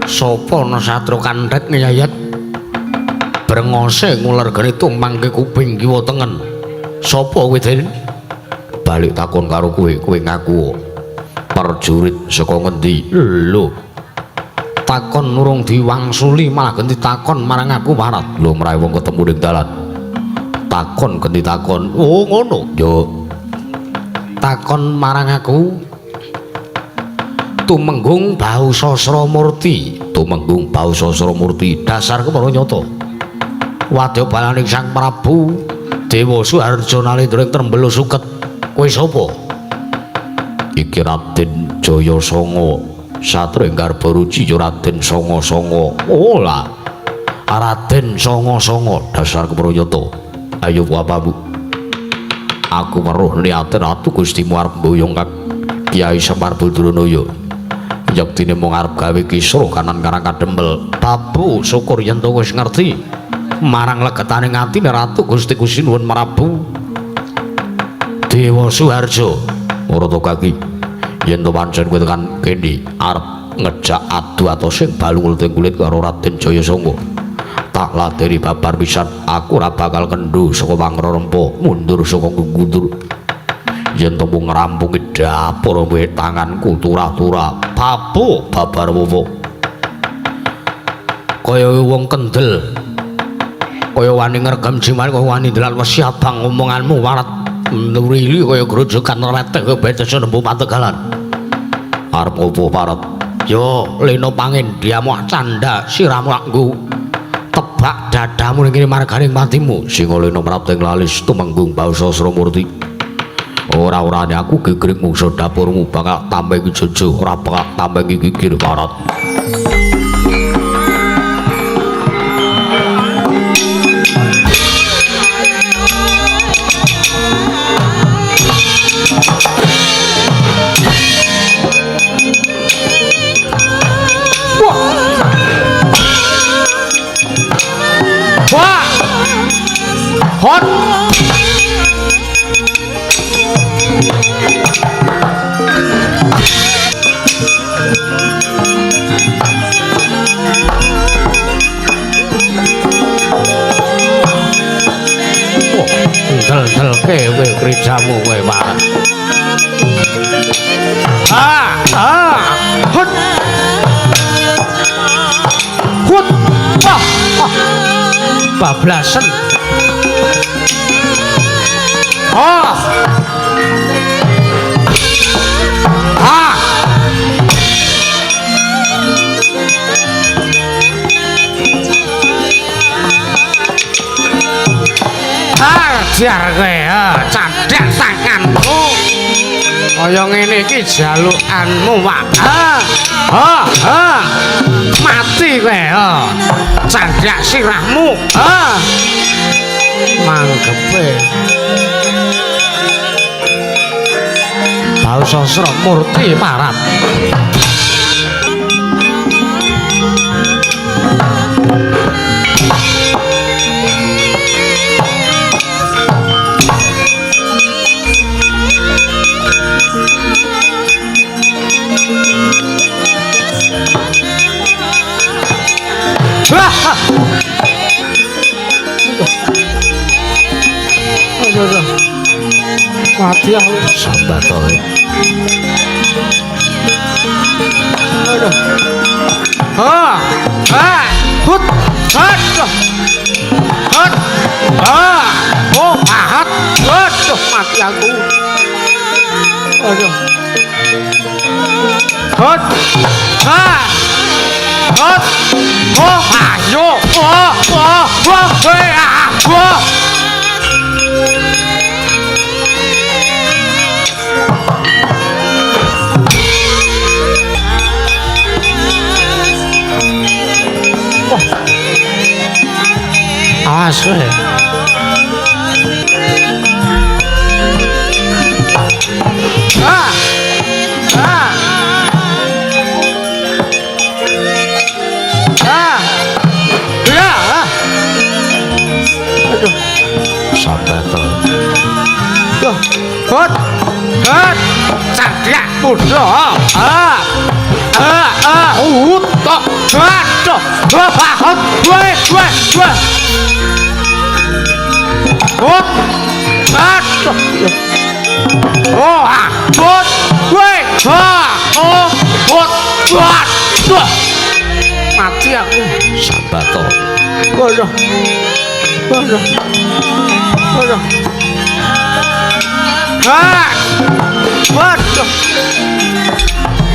Sapa ana satria kanthet ngeyayat brengose nguler geni tumpangke kuping kiwa tengen. Sapa kowe, Den? Balik takon karo kowe, kowe ngaku perjurit saka ngendi? Lho. Takon urung diwangsuli malah genti takon marang aku warat. Lho mrae wong ketemu ning dalan. Takon genti takon. Oh ngono. Yo. Takon marang aku. Tumenggung Bau Sasramurti, Tumenggung Bau Sasramurti, dasar kepara nyata. Wadya balaning Sang Prabu Dewa Suharja Nalendra ing Trembelo Suket. Kowe sapa? Iki Raden Jaya Sanga, satria ing garba ruci ya Raden Sanga Sanga. Oh lah. Raden Sanga Sanga, dasar kepara nyata. Ayo apamu? Aku weruh niate Ratu Gustimu arep mboyong kang Kyai Semar Badranaya. Yektine mung arep gawe kisruh kanan Karang Kadempel. Babu syukur yen to wis ngerti marang legetane atine Ratu Gusti Kusinuwun Prabu Dewa Suharja. Ora to kaki yen to pancen kowe tekan kene arep ngejak adu atose balung ulte kulit karo Raden Jaya Sanga. Tak ladeni babar pisan aku ora bakal kendho saka pangrerempa mundur saka gundur. Yen to mung ngrampungi dapur kowe tanganku turah-turah. Babu babar wowo. Kaya wong kendel. Kaya wani ngregem jiman kaya wani ndelal wesi abang omonganmu warat nurili kaya grojogan reteh kaya betes nembu pategalan. Arep opo parat? Yo leno pangin diamu candha siramu nggo tebak dadamu ning kene marganing patimu. Singa leno mrapting lalis Tumenggung Bau Sasramurti. Ora-orane aku gegring mungsa dapurmu bakal tambengi jojo ora bakal tambengi gigir parat. Wah. Wah. Hot. Del-delke kowe krijamu kowe warat. Ah, ah. Hut. Hut. Ah, ah. Bablasen. Ah. Ah. Ajar kowe, candhak tanganmu. Kaya ngene iki jalukanmu, Pak. Ha. Ha, ha. Mati kowe, ha. Candhak sirahmu. Ha. Manggepe. Bau Sasramurti parat. Mati aku sambat to. Aduh. Ha. Ha. Hut. Aduh. Hut. Ha. Oh, hat. Aduh, mati aku. Aduh. Hut. Ha. Hut. Oh, ayo. Oh, oh, oh, ah, oh. Awas kowe. Ah. Ah. Ah. Ya. Aduh. Sabar to. Duh. Hot. Hot. Cak. Dak mudha. Ah. Ah ah utok. Waduh. Wah, wah, wah, wah. Hot. Aduh. Oh, ah. Hot. Weh. Ha. Oh, hot. Waduh. Mati aku. Sambato. Waduh. Waduh. Waduh. Ah. Waduh.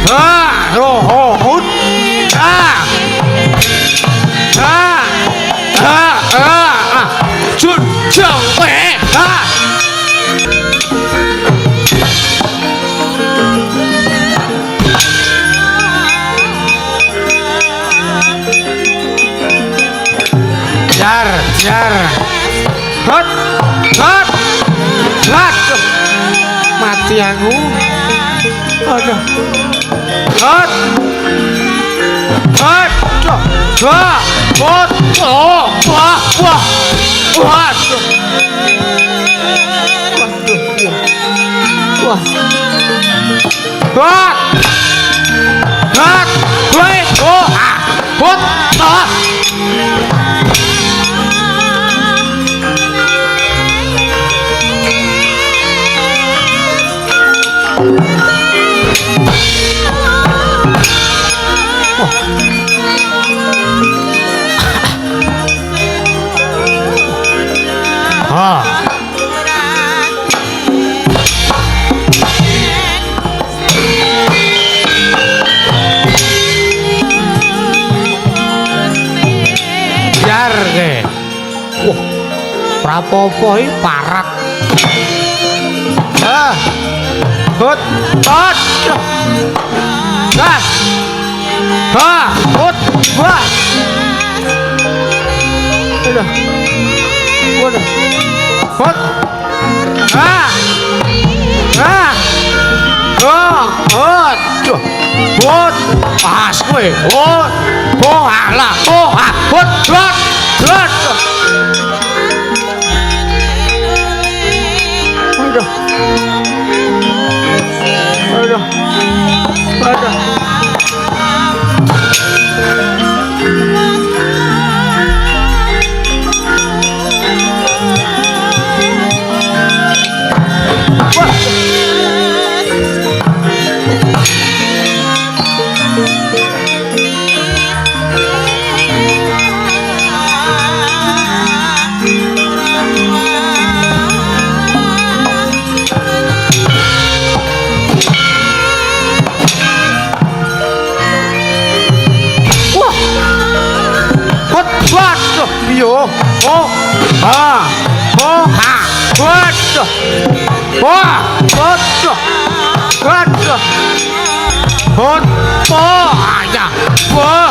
Ah, oh, oh, hot. Ah. Ah. Ah, ah, ah. Jujang kowe. Ah. Jar, jar. Hot. Hot. Hot. Mati aku. Aduh. Hot. Hot. Wah, hot. Oh, wah, wah. Waduh. Waduh, iya. Wah. Hot. Hot. Weh, oh, ah. Hot. Ah. Ah. Biar ke. Wah, prapopo iki parat. Ah. Hot, hot. Ah. Ha, hot, wah. Aduh. Waduh. Hot. Ah. Ah. Oh, hot. Hot. Pas kowe. Hot. Oh, alah. Oh, ah. Hot, hot. Hot. Aduh. Aduh. Aduh. Wah. Hot, waduh, yo. Oh, ha. Oh, ha. Waduh. Wah, waduh. Waduh. Hot, oh, ya. Wah.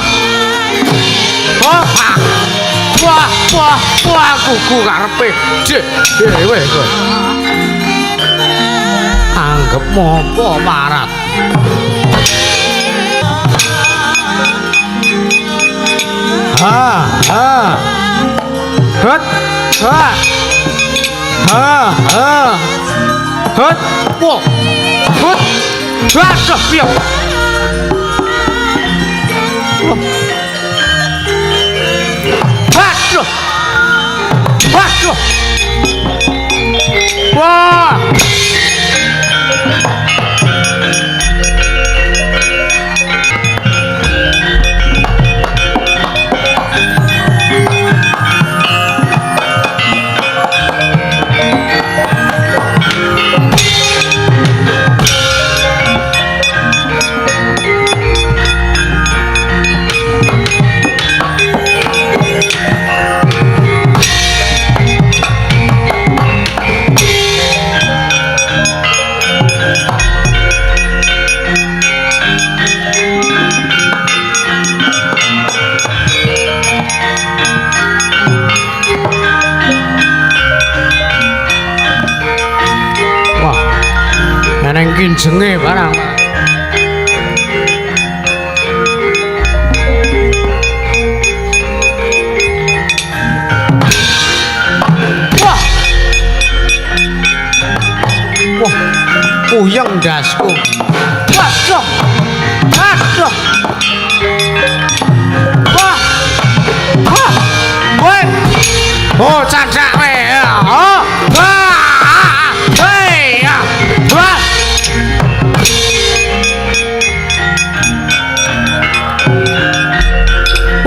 Oh, ha. Wah, wah, wah, kuku karepe. Deh, dhewe kowe. Anggep apa parat. Ha, ha. Hot, ha. Ha, ha. Hot, wah. Hot. Waduh, piye? Waduh. Waduh. Wah. Wah. Eneng kinjenge barang. Wah. Wah, puyeng ndasku.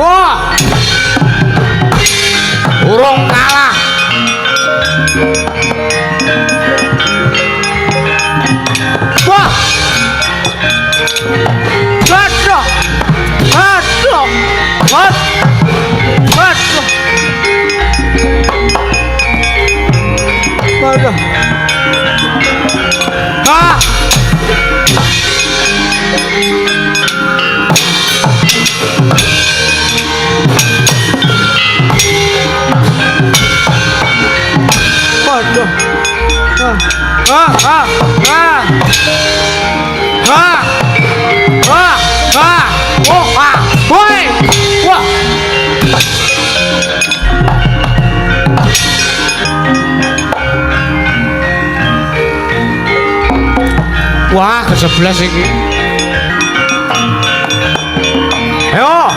Wah. Urung kalah. Wah. Waduh. Waduh. Wah. Waduh. Waduh. Ah. Waduh. Ah, ah, ah. Ah. Ah, ah. Oh, ah. Woi. Wah. Wah, ke-11 iki. Ayo.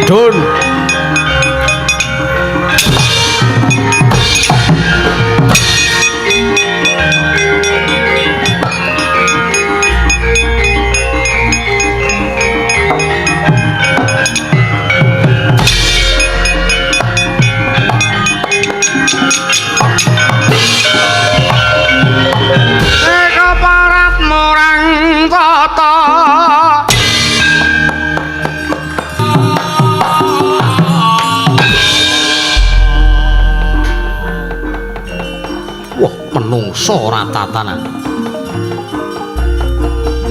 Dun. Eka parat murang tata. Wah, menungso ora tatanan.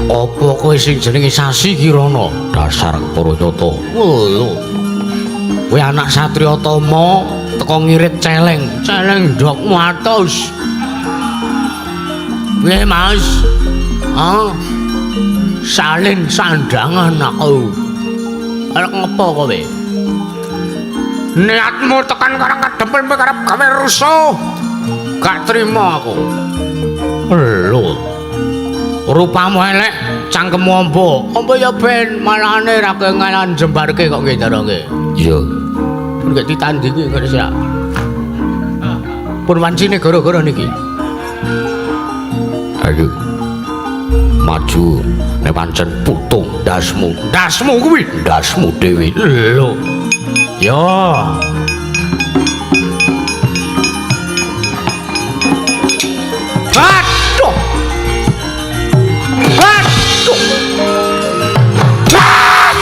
Apa kowe sing jenenge Sasi Kirana? Dasar Paranyata. Lho. Kowe anak Satriya Tama teko ngirit celeng. Celeng ndokmu atus. Piye, Mas? Ah. Salin sandangan aku. Arep ngopo kowe? Niatmu tekan karang kadempel karep gawe rusuh. Gak terima aku. Lho. Rupamu elek, cangkemmu amba. Amba ya ben malahane ra kengalan jembarke kok nggih ndara nggih. Iya. Pun gak ditandingi kok sak. Pun wancine gara-gara niki. Ayo. Maju nek pancen putung ndasmu. Ndasmu kuwi, ndasmu dhewe. Lho. Yo. Aduh. Aduh. Ah!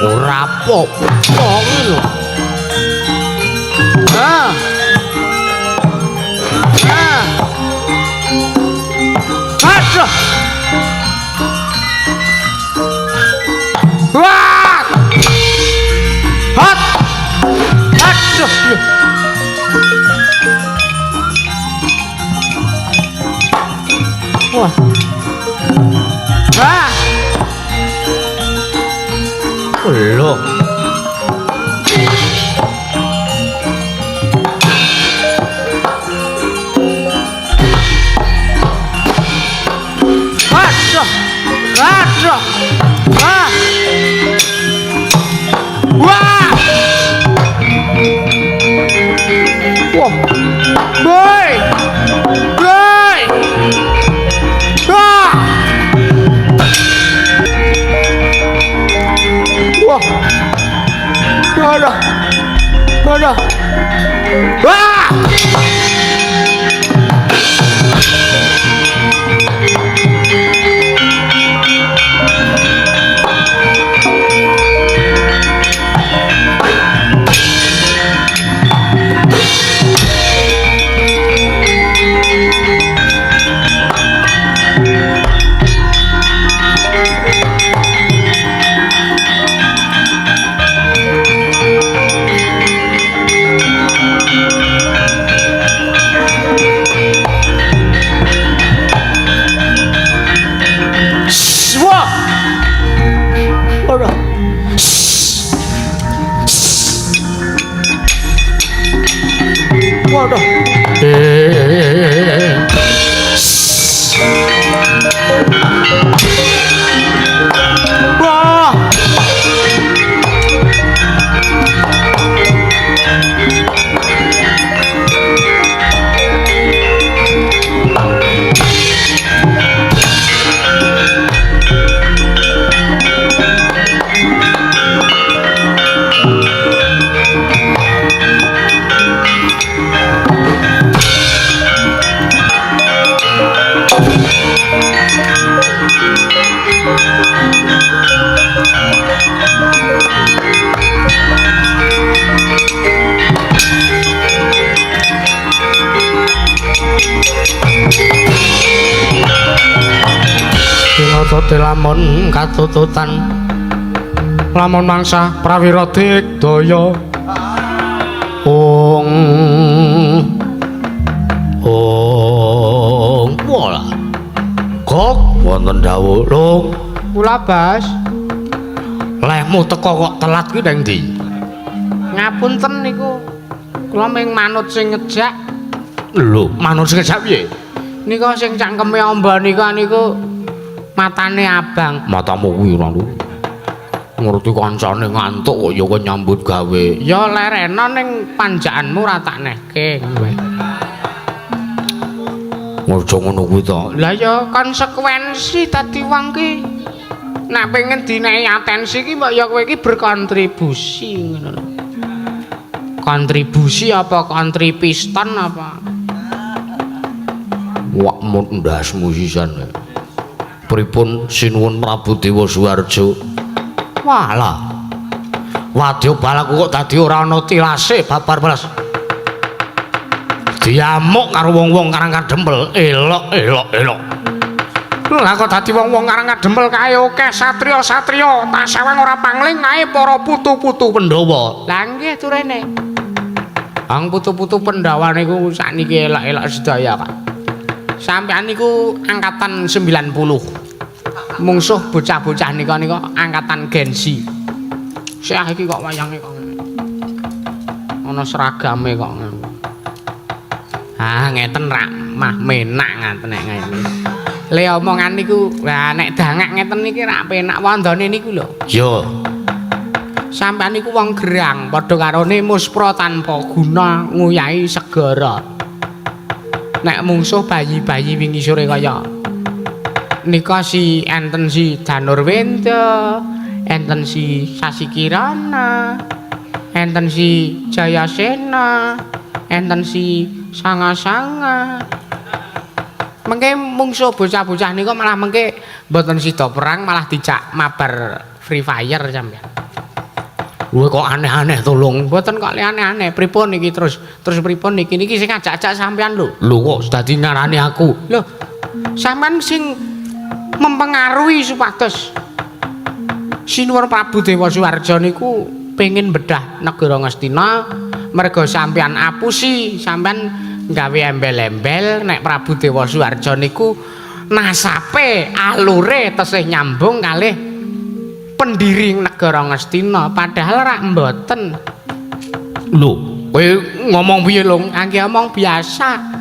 Ora apa-apa lho. Ah. Ah. Aduh. Wah. Hot. Aduh. Wah. Ah. Lho. Aduh. Aduh. Ah. Wah. Wah. Woi. Woi. Wah. Wah. Aduh. Aduh. Wah. Waduh. Wah. Dinata lamun katututan lamun mangsa prawira digdaya. Ong ong wala kok wonten dawuh lung kula Bas. Lehmu teko kok telat kuwi nang ndi? Ngapunten niku kula mung manut sing ngejak. Lho, manut sing ngejak piye? Nika sing cangkeme amba nika niku matane abang. Matamu kuwi ora lho. Ngerti kancane ngantuk kok ya kowe nyambut gawe. Ya lerena ning panjakanmu ora tak nehke kowe. Aja ngono kuwi to. Lah ya konsekuensi dadi wong ki. Nek pengen dinehi atensi ki mbok ya kowe iki berkontribusi ngono lho. Kontribusi apa kontripiston apa? Wak mut ndasmu sisan. Pripun sinuwun Prabu Dewa Suwarjo? Walah. Wadya balaku kok dadi ora ana tilase babar belas. Diamuk karo wong-wong Karang Kadempel. Elok elok elok. Lah kok dadi wong-wong Karang Kadempel kae akeh satriya-satriya, tak sawang ora pangling kae para putu-putu Pandhawa. Lah nggih turene. Ang putu-putu Pandhawa niku sakniki elok-elok sedaya, Pak. Sampeyan niku angkatan 90. Mungsuh bocah-bocah nika nika angkatan Gen Z. Sik iki kok wayange kok ngene. Ana seragame kok ngene. Ah ngeten rak mah menak ngaten nek ngene. Le omongan niku, lah nek dangak ngeten niki rak penak wandane niku lho. Iya. Sampeyan niku wong gerang padha karone muspra tanpa guna nguyahi segara. Nek mungsuh bayi-bayi wingi sore kaya nika si enten si Danurwenda, enten si Sasikirana, enten si Jayasena, enten si Sanga-sanga. Mengke mungsuh bocah-bocah nika malah mengke mboten sida perang malah dijak mabar Free Fire sampeyan. Kowe kok aneh-aneh to, Lung. Mboten kok aneh-aneh. Pripun niki terus pripun niki niki sing ngajak-ajak sampeyan lho. Lho kok dadi ngarani aku? Lho, sampeyan sing mempengaruhi supados Sinuwun Prabu Dewa Suwarja niku pengin bedah negara Ngastina merga sampeyan apusi, sampeyan gawe embel-embel nek Prabu Dewa Suwarja niku nasape alure tesih nyambung kalih pendiri negara Ngastina, padahal rak mboten. Lho, kowe ngomong piye, Lung? Angge omong biasa.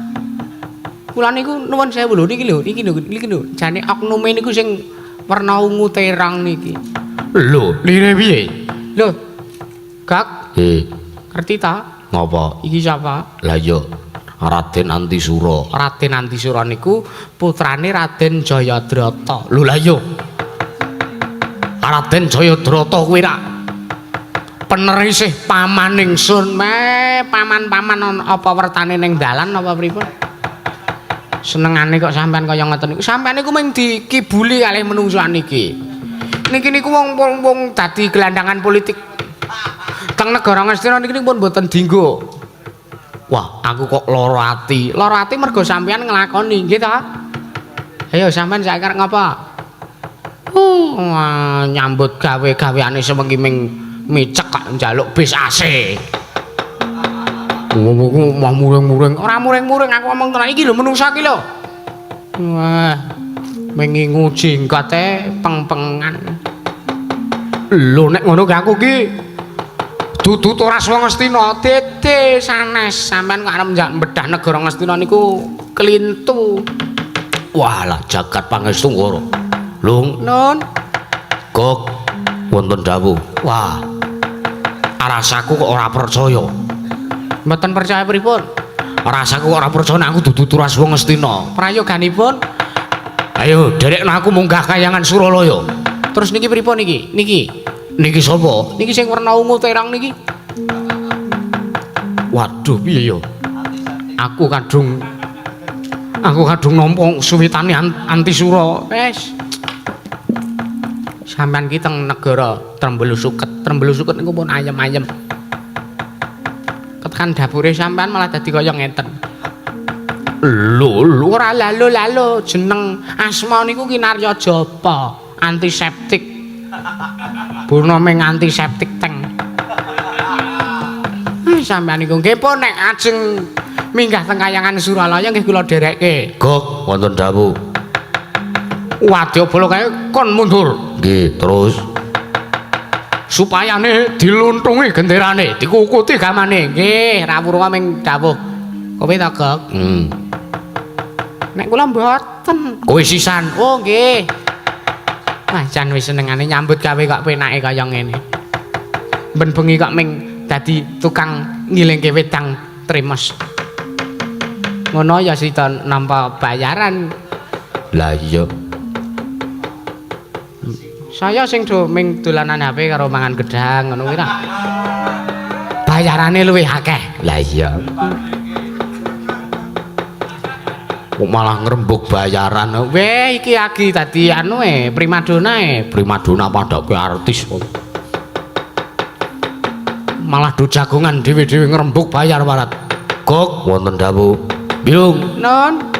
Kula niku nuwun sewu lho niki lho, niki lho, niki lho. Jane oknume niku sing werna ungu terong niki. Lho, lire piye? Lho. Gak? Ngerti ta? Ngapa? Iki sapa? Lah iya, Raden Antisura. Raden Antisura niku putrane Raden Jayadrata. Lho lah iya. Raden Jayadrata kuwi rak penerisih paman ingsun. Meh, paman-paman apa wertane ning dalan apa pripun? Senengane kok sampean kaya ngoten niku. Sampean niku mung dikibuli kalih menungso niki. Niki niku wong-wong dadi gelandangan politik. Teng negara Ngastina niki pun mboten dinggo. Wah, aku kok lara ati. Lara ati mergo sampean nglakoni, nggih ta? Ayo sampean saiki arep ngapa? Nyambut gawe-gaweane sewengi ming micek kok njaluk bis AC. Ngomong mah muring-muring. Ora muring-muring aku ngomong tenan iki lho menungsa iki lho. Wah, mengingu jenggote peng-pengan. Lho nek ngono ki aku ki Dudu turas wong Ngastina, dede sanes sampean kok arep njak bedah negara Ngastina niku klintu. Walah jagat pangestu ngoro. Lung, Nun, Gok wonten dawuh. Wah. Rasaku kok ora percaya. Mboten percaya pripun? Rasaku kok ora percaya nek aku dudu turas wong Ngastina. Prayoganipun. Ayo derekno aku munggah kayangan Suralaya. Terus niki pripun niki? Niki. Niki sapa? Niki sing werna ungu terang niki. Waduh piye ya? Aku kadung nampa suwitane antisura. Wes. Sampeyan ki teng negara Trembelu Suket. Trembelu Suket niku pun ayem-ayem. Ketekan dapure sampean malah dadi kaya ngeten. Lho, lho ora lalo-lalo jeneng asma niku Kinarya Japa, antiseptik. Burna ming antiseptik teng. Sampeyan niku nggih pun nek ajeng minggah teng kayangan Suralaya nggih kula dherekke. Gok wonten dawuh. Wadyabala kae kon mundur. Nggih, terus supayane diluntungi genderane, dikukuti gamane. Nggih, rawuh ming dawuh. Kowe ta, Gok? Nek kula mboten. Kowe sisan. Oh, nggih. Wah, jan wis senengane nyambut gawe kok penake kaya ngene. Ben bengi kok ming dadi tukang ngilingke wedang tremes. Ngono ya sida nampa bayaran. Lah iya. Saya sing do ming dolanan HP karo mangan gedang ngono kuwi ta. Bayarane luwih akeh. Lah iya. Kok malah ngrembug bayaran. Weh, iki agi dadi anu e, primadona e. Primadona padake artis kok. Malah do jagongan dhewe-dhewe ngrembug bayar warat. Gok wonten dawuh. Bilung. Nun.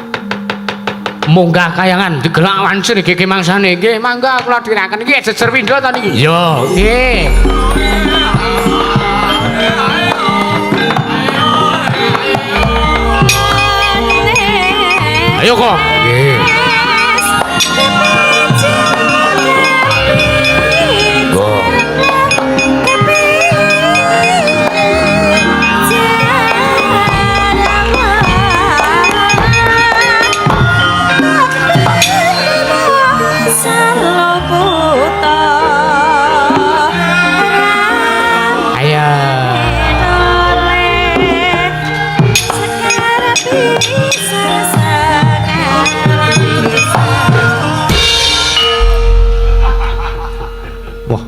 Munggah kayangan digelak wancine gege mangsane. Nggih, mangga kula dherekaken. Iki jejer pindho ta niki? Iya. Nggih. Ayo kok. Nggih. Kok. Ayo. Wah.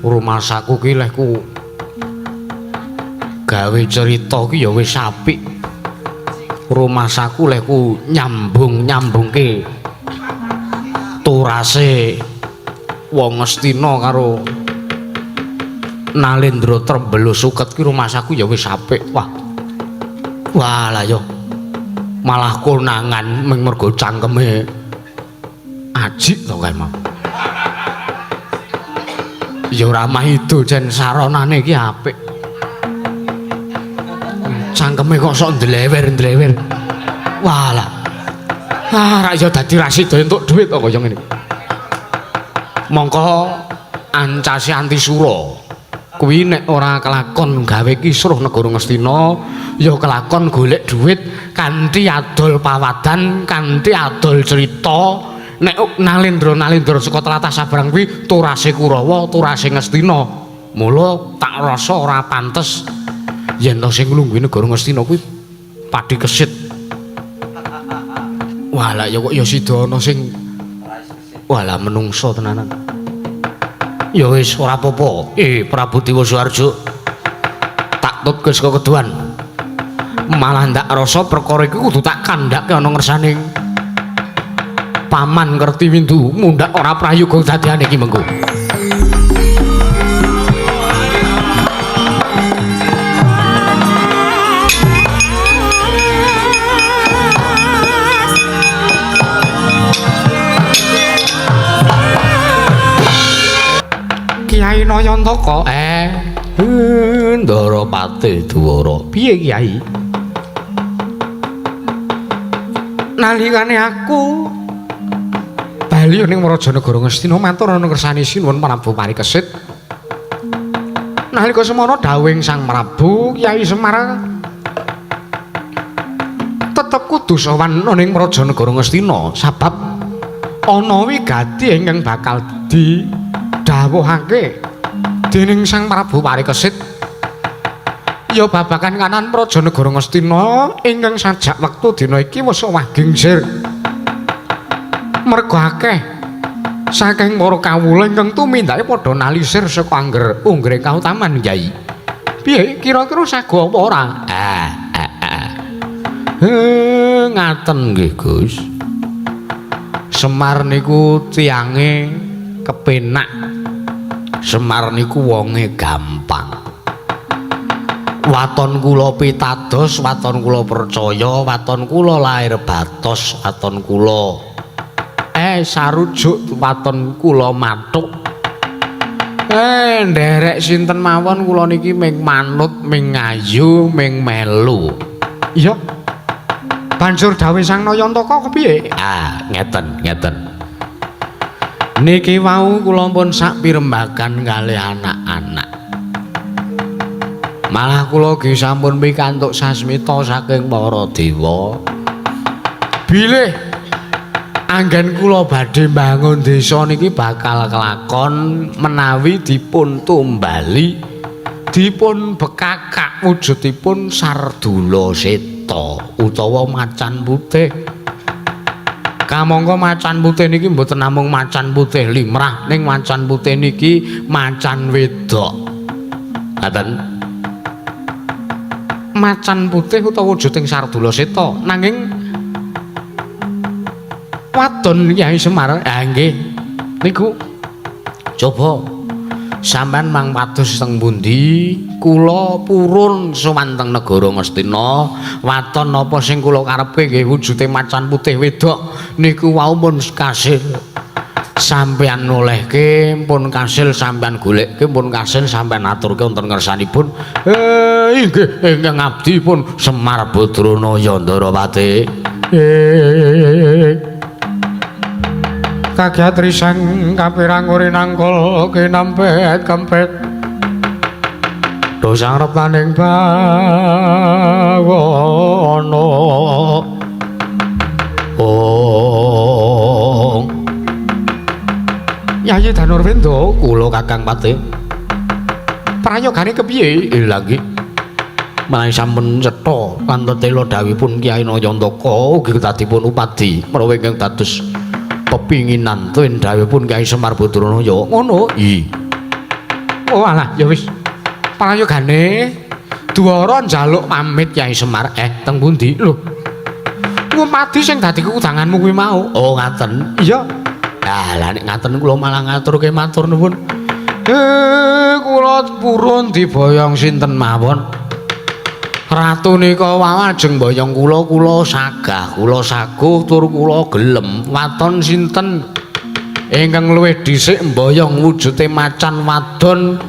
Rumasaku ki lehku gawe cerita ki ya wis apik. Rumasaku lehku nyambung-nyambungke turase wong Ngastina karo Nalendra Trembelu Suket ki rumasaku ya wis apik. Wah. Wah lah yo. Malah konangan ming mergo cangkeme ajik to kae mau. Ya ora maido jen saronane iki apik. Cangkeme kok sok ndlewer-ndlewer. Wah lah. Ah, ra ya dadi ra sida entuk dhuwit kok kaya ngene. Mongko ancase antisura. Kuwi nek ora kelakon gawe kisruh negara Ngastina, ya kelakon golek dhuwit kanthi adol pawadan, kanthi adol cerita. Nek Nalendra-nalendra saka tlatah Sabrang kuwi turase Kurawa, turase Ngastina. Mula tak rasa ora pantes yen to sing nglungguhi negara Ngastina kuwi Padi Kesit. Wah lah ya kok ya sida ana sing walah menungso tenanan. Ya wis ora apa-apa. Prabu Dewa Suharjo tak tutke saka keduan. Malah ndak rasa perkara iki kudu tak kandhake ana ngersane Paman Kertiwindu mundhak ora prayoga dadiane iki mengko. Kiai Nayantaka, Ndara Patih Dwara. Piye Kiai? Nalikane aku bali ning Rajanagara Ngastina matur ana kersane Sinuwun Prabu Parikesit. Nalika semono dawuhing Sang Prabu Kyai Semar tetep kudu sowan ning Praja Negara Ngastina sabab ana wigati ingkang bakal didhawuhake dening Sang Prabu Parikesit. Ya babagan kanan Praja Negara Ngastina ingkang sajak wektu dina iki wis owah gingsir. Merga akeh saking para kawula ingkang tumindake padha nalisir saka angger unggring kautaman Kyai. Piye kira-kira sago apa ora? Ngaten nggih Gus. Semar niku tiange kepenak. Semar niku wonge gampang. Waton kula pitados, waton kula percaya, waton kula lair batos, waton kula sarujuk, waton kula mathuk. Nderek sinten mawon kula niki ming manut, ming ngayu, ming melu. Iya. Banjur dawuh Sang Nayantaka kepiye? Ah, ngeten, ngeten. Niki wau kula pun sak pirembagan kalih anak-anak. Malah kula ugi sampun pikantuk sasmita saking para dewa. Bilih anggen kula badhe mbangun desa niki bakal kelakon menawi dipun tumbali, dipun bekakak wujudipun Sardula Seta utawa macan putih. Kamangka macan putih niki mboten namung macan putih limrah, ning macan putih niki macan wedok. Ngaten. Macan putih utawa wujuding Sardula Seta, nanging wadon Kyai Semar. Ah nggih. Niku coba sampean mang pados teng pundi, kula purun sowan teng negara Ngastina. Waton napa sing kula karepe nggih wujude macan putih wedok niku wau pun kasil sampean nolehke, pun kasil sampean golekke, pun kasil sampean aturke wonten ngersanipun. Inggih ingkang abdi pun Semar Badranaya Ndarawati. Kagiat risang kapirang uri nangkol kinampet kempet dosang reptaning bawono. Oh Yayi Danurwenda kula Kakang Patih prayogane kepiye? Lha nggih menawi sampun cetha kanthi tela dawuhipun Kyai Nayantaka ugi kedadipun upadi menawi ingkang dados pepinginan tuwin dawuhipun Kyai Semar Badranaya. Ngono? I. Oh alah ya wis. Prayogane Dwara njaluk pamit Kyai Semar. Teng pundi? Lho. Ngupadi sing dadi kudanganmu kuwi mau. Oh ngaten. Iya. Ah lah nek ngaten kula malah ngaturke matur nuwun. Kula purun diboyong sinten mawon. Ratu nika wau ajeng boyong kula, kula sagah, kula saguh tur kula gelem. Waton sinten ingkang luwih dhisik mboyong wujude macan wadon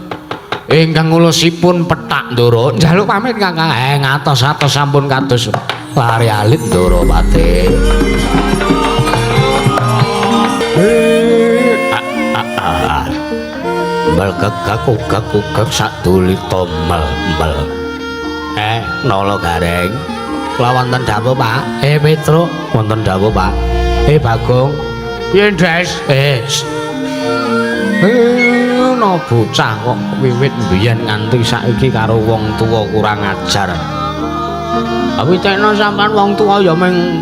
ingkang ulusipun pethak Ndara. Njaluk pamit Kakang. Ngatos-atos sampun kados lari alit Ndarawati. Mel gegak ugak ugak sadulita mel mel. Nala Gareng. Kula wonten dawuh, Pak. Petruk, wonten dawuh, Pak. Bagong. Piye, Des? No bocah kok wiwit mbiyen nganti saiki karo wong tuwa kurang ajar. Tapi tekno sampean wong tuwa ya mung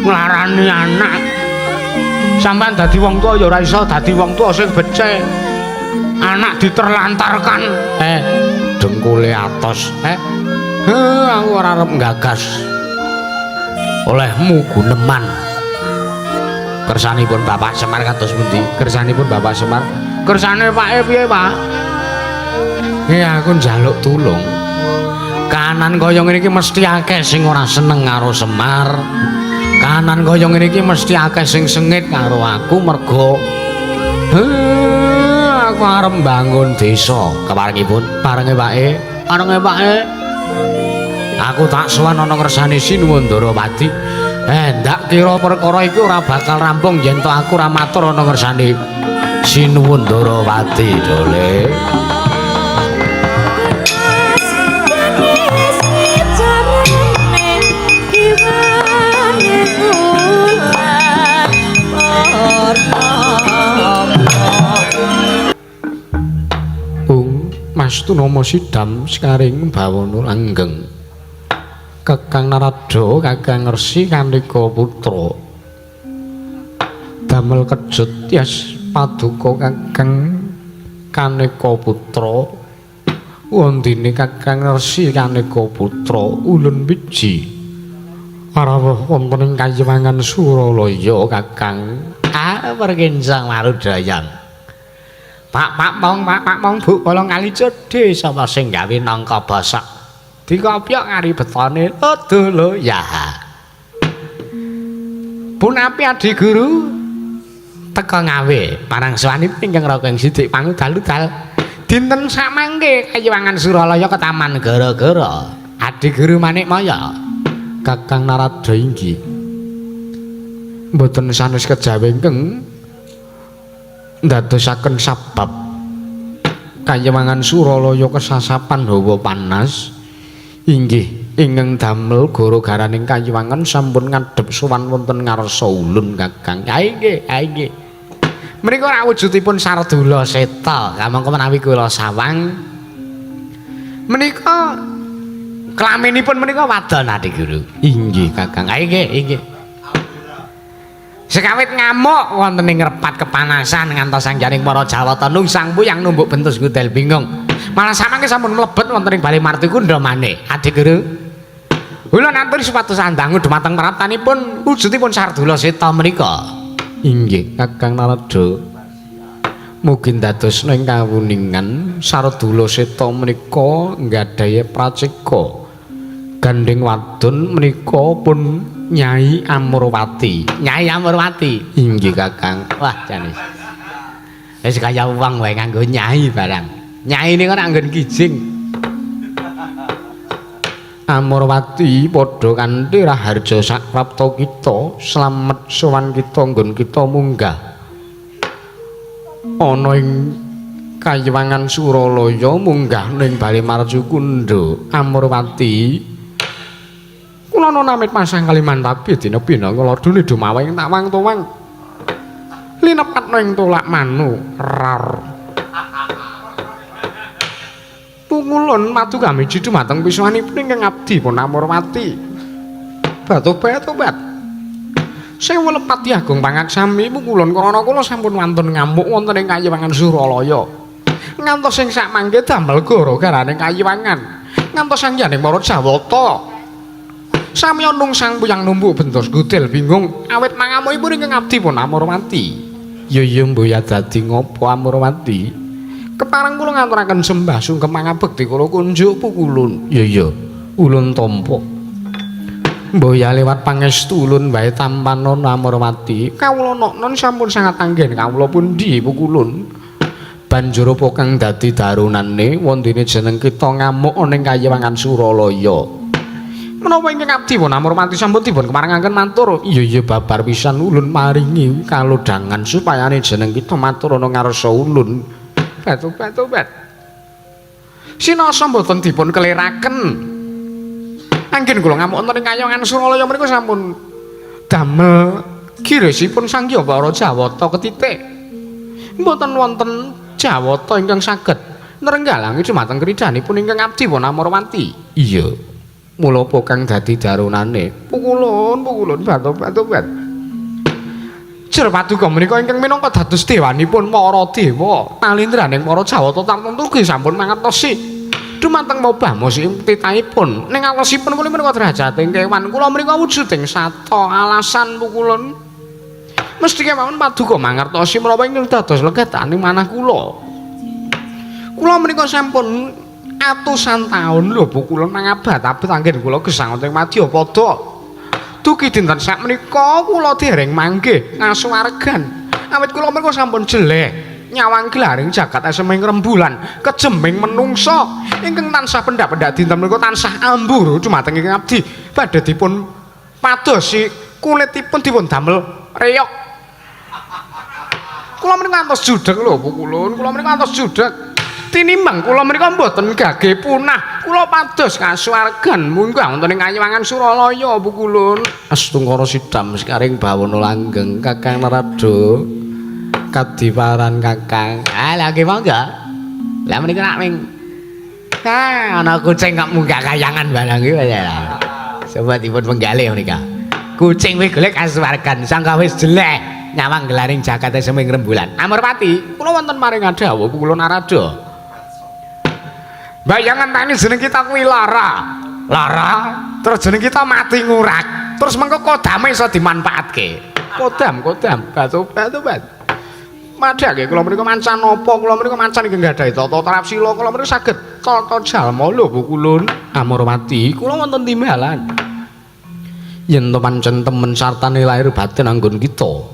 nglarani anak. Sampean dadi wong tuwa ya ora iso dadi wong tuwa sing becik. Anak diterlantarkan. Dengkule atos. Aku ora arep nggagas olehmu guneman. Kersanipun Bapak Semar kados pundi? Kersanipun Bapak Semar. Kersane pake piye, Pak? Aku njaluk tulung. Kanan kaya ngene iki mesti akeh sing ora seneng karo Semar. Kanan kaya ngene iki mesti akeh sing sengit karo aku mergo aku arep mbangun desa. Keparengipun parenge pake, parenge pake. Aku tak sowan ana ngersane Sinuwun Ndarawati. Ndak kira perkara iki ora bakal rampung yen to aku ora matur ana ngersane Sinuwun Ndarawati, Dole. Astunama sidam sekaring bawana langgeng. Kakang Narada, Kakang Resi Kaneka Putra. Damel kejut yas paduka Kakang Kaneka Putra. Wondene Kakang Resi Kaneka Putra ulun wiji rawuh wonten ing kayiwangan Suralaya Kakang. Ah, perkincang marudayan. Pak Pak Mong, Pak Pak Mong, Bu kolong kali cedhe sapa sing gawe nangka bosok. Dikopyok ngari betone. Aduh lho ya. Punapi Adi Guru teka ngawe marang suwanipun ingkang Raka ing Sidik pangudal-udal. Dinten samangke kayiwangan Suralaya ketaman gara-gara. Adi Guru Manikmaya. Kakang Narada inggih. Mboten sanes kejawi ingkang ndadosaken sabab kayiwangan Suralaya kesasapan hawa panas inggih ingkang damel gara-garaning kayiwangan sampun ngadhep sowan wonten ngarsa ulun Kakang. Ha inggih, ha inggih. Menika ora wujudipun Sardula Seta, kamangka menawi kula sawang menika klaminipun menika wadon Adi Guru. Inggih Kakang. Ha inggih, inggih. Sekawit ngamuk wonten ing repat kepanasan ngantos sangjaning para Jawata nungsang puyang numbuk bentus gudel bingung. Malah samangke sampun mlebet wonten ing Bale Martikunda maneh. Adi Guru. Kula naturi supados andangu dumateng praptanipun wujudipun Sardula Seta menika. Inggih Kakang Narada. Mugi ndadosna ing kawuningan Sardula Seta menika nggadahi praceka. Gandeng wadon menika pun Nyai Amurwati. Nyai Amurwati. Inggih Kakang. Wah jane. Wis kaya wong wae nganggo nyai barang. Nyai niku ora nggon kijing. Amurwati padha kanthi raharja sakrapta kita, slamet sowan kita nggon kita munggah ana ing kayiwangan Suralaya munggah ning Bale Marcukunda. Amurwati kula namit pasang Kalimantabi dina bina kaladune dumaweng tawang tuwang linepatna ing tolak manu rar. Pungulun paduka miji dumateng pisuwanipun ingkang abdi pun Amurwati. Batobat-tobat. Sewu lepat Agung pangaksami pungulun krana kula sampun wantun ngamuk wonten ing kayiwangan Suralaya. Ngantos sing sakmangke damel gara-garane kayiwangan. Ngantos sangyaning para Jawata. Samiya nungsang puyang numpuk bentos gudel bingung awit mangamukipun ingkang abdi pun Amurwati. Ya ya mboya dadi ngopo Amurwati? Kepareng kula ngaturaken sembah sungkem pangabekti kula kunjuk pukulun. Ya ya ulun tampa. Mboya lewat pangestu ulun wae tampanana Amurwati. Kawula noknon sampun sangat anggen kawula pundi pukulun. Banjur apa kang dadi darunane wondene jeneng kita ngamuk ning kayiwangan Suralaya. Menapa ingkang abdi pun Amurwati sampun dipun kemarengaken matur. Iya iya babar pisan ulun maringi kalodhangan supayane jeneng kita matur ana ngarsa ulun. Batu-batu-bat. Sinasa mboten dipun keliraken. Anggen kula ngamuk wonten ing kayangan Suralaya menika sampun damel girisipun Sang Hyang para Jawata ketitik. Mboten wonten Jawata ingkang saged nrenggalangi dumateng kridanipun ingkang abdi pun Amurwati. Iya. Mula apa kang dadi darunane? Pukulun, pukulun, batu-batu-bat. Jer paduka menika ingkang minangka dados dewanipun para dewa, talindraning para Jawata tartemtu ugi sampun mangertosi dumateng mobah mosih titahipun. Ning alosipun kula menika derajating kewan, kula menika wujuding sata alasan pukulun. Mesti kemawon paduka mangertosi menapa ingkang dados legataning manah kula. Kula menika sampun atusan taun lho pukulun mangabad-abad anggen kula gesang wonten Madyapada. Dugi dinten sakmenika kula dereng manggih ngasuwargan. Awit kula menika sampun jeleh nyawang gelaring jagat eseming rembulan kejeming menungsa ingkang tansah pendhak-pendhak dinten menika tansah amburu dumateng ingkang abdi badhe dipun padosi kulitipun dipun damel reyok. Kula menika ngantos judeg lho pukulun, kula menika ngantos judeg. Tinimbang kula menika mboten gage punah, kula pados kasuwargan munggah wonten ing kayiwangan Suralaya pukulun. Astungkara sidam sekaring bawana langgeng Kakang Narada kadiparan Kakang. Ah lha nggih monggo. Lah menika nak ming Ah, ana kucing kok munggah kayangan barang iki ya. Sobat dipun penggalih menika. Kucing wis golek kasuwargan, sangka wis jeleh nyawang gelaring jakate seming rembulan. Amurpati, kula wonten maring dawuh kula Narada. Bayangan tani jeneng kita kuwi lara. Lara, terus jeneng kita mati ngurak. Terus mengko kodame iso dimanfaatke. Kodam, kodam, batu, batu, batu. Madhake kula menika mancan napa? Kula menika mancan ingkang gadhahi tata trapsila, kula menika saged tata jalma lho Bu Kulun. Amurwati, kula wonten timbalan. Yen to pancen temen sartane lahir batin anggon kita.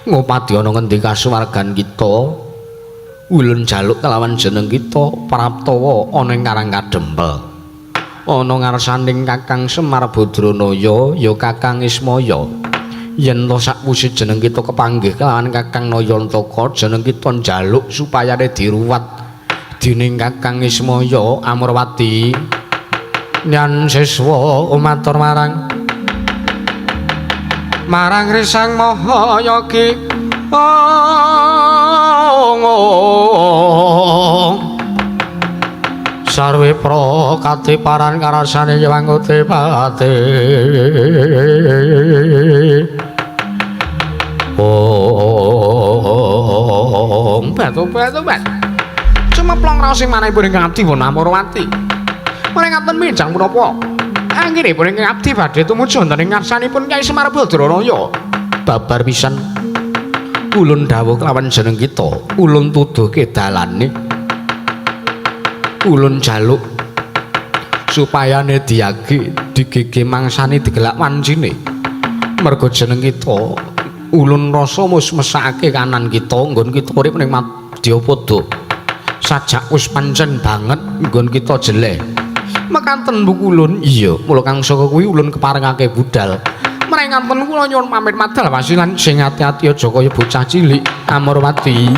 Ngopadi ana ngendi kasuwargan kita? Ulun jaluk kelawan jeneng kita praptawa ana ing Karang Kadempel. Ana ngarsaning Kakang Semar Badranaya ya Kakang Ismaya. Yen to sakwise jeneng kita kepanggih kelawan Kakang Nayantaka, jeneng kita njaluk supayane diruwat dening Kakang Ismaya. Amurwati nyan siswa matur marang marang Risang Maha Yogi. Sarwe prokate paran karasane wangote pate. Om batu batu batu. Cumeplong raos sing manahipun ingkang abdi pun Amurwati. Maring ngaten minjang menapa? Anggenipun ingkang abdi badhe tumuju wonten ing ngarsanipun Kyai Semar Badranaya. Babar pisan ulun dawuh kelawan jeneng kita, ulun tuduhke dalane. Ulun jaluk supayane diagi digege mangsane digelak wancine. Merga jeneng kita ulun rasa mus mesake kanan kita nggon kita urip ning Madyapada. Sajak wis pancen banget nggon kita jeleh. Mekanten Bu Kulun. Iya, mula kang saka kuwi ulun keparengake budal. Mreng ngaten kula nyuwun pamit madal wasilan sing ati-ati aja kaya bocah cilik. Amurwati.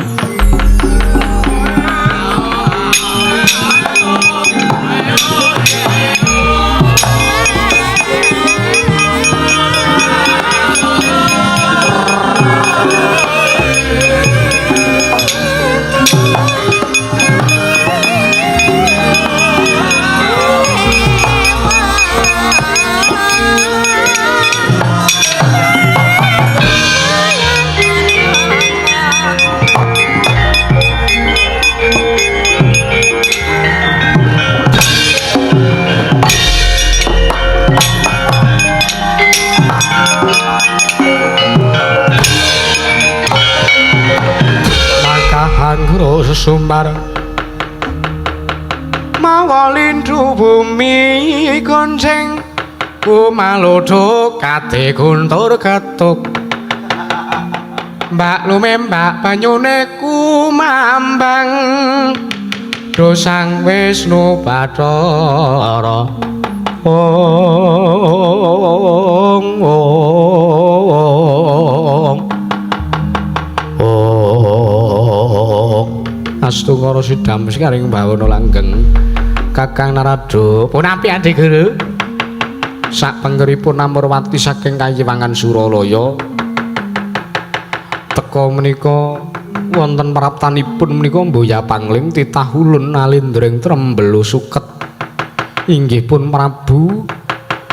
Sumbar mawa lindu bumi gonceng kumalodho kate guntur ketuk mbak lumembak banyune kumambang dosang Wisnu Bathara. Ong ong ong Astungkara sidam sekaring bawana langgeng Kakang Narada punapi Adi Guru sak pengkeripun Amurwati saking Kayiwangan Suralaya teka menika wonten praptanipun menika Mboya Pangling titah ulun nalindring trembelu suket inggih pun Prabu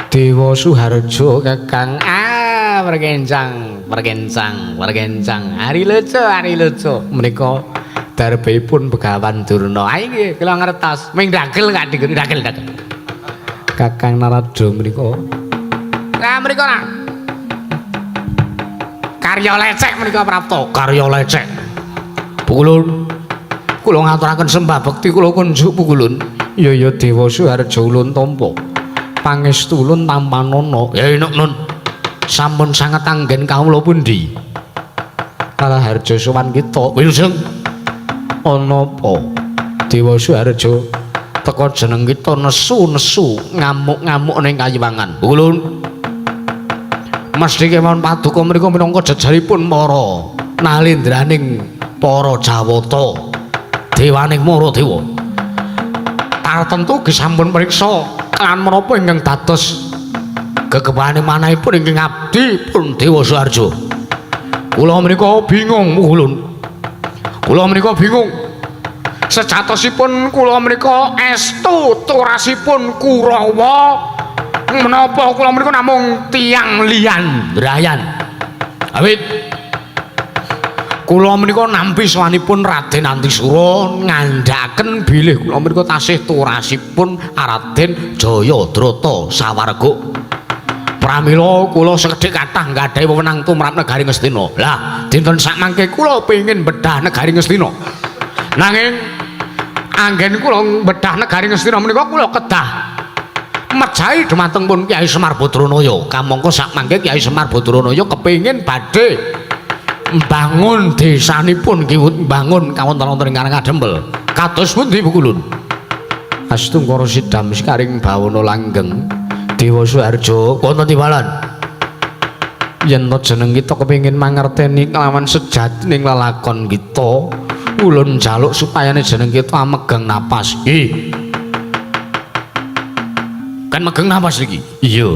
Dewa Suharja Kakang. Ah, perkencang perkencang perkencang hari lucu hari lucu menika darbipun Begawan Durna. Ayo nggih kula ngertos. Ming dagel gak dagel dagel. Kakang Narada menika. Lah mriku ora. Karya lecek menika prapta. Karya lecek. Pukulun. Kula ngaturaken sembah bekti kula kunjuk pukulun. Ya ya Dewa Suharja ulun tampa. Pangestu ulun tampanana. Ya inuk nun. Sampun sanget anggen kawula pundi? Kalah harja sowan kita. Wilujeng. Ana apa? Dewa Suharja teka jeneng kita nesu-nesu ngamuk-ngamuk ning Kayiwangan. Ulun mesti kemawon paduka mriku minangka jejeripun para nalendraning para Jawata dewaning Mara Dewa. Tartemtu ugi sampun priksa lan menapa ingkang dados gegebane manahipun ingkang abdi pun Dewa Suharja. Kula menika bingung ulun. Kula menika bingung. Sejatosipun kula menika estu turasipun Kurawa. Menapa kula menika namung tiyang liyan drayan. Awit kula menika nampi sowanipun Raden Antisura ngandhaken bilih kula menika tasih turasipun Raden Jayadrata sawarga. Pramila kula sekedhik kathah nggadahi wewenang tumrap negari Ngastina. Lah, dinten sakmangke kula pengin bedah negari Ngastina. Nanging anggen kula bedah negari Ngastina menika kula kedah mejahi dhumateng pun Kyai Semar Badranaya. Kamangka sakmangke Kyai Semar Badranaya kepengin badhe mbangun desanipun kiwut mbangun kawonten-wonten ing Karang Kadempel. Kados pundi Pukulun? Astungkara sidam sekaring bawana langgeng Dewa Suharjo wonten timbalan. Yen to jeneng kita kepengin mangerteni kelawan sejatining lelakon kita, ulun njaluk supayane jeneng kita amegang napas. Nggih. Kan megang napas iki? Iya.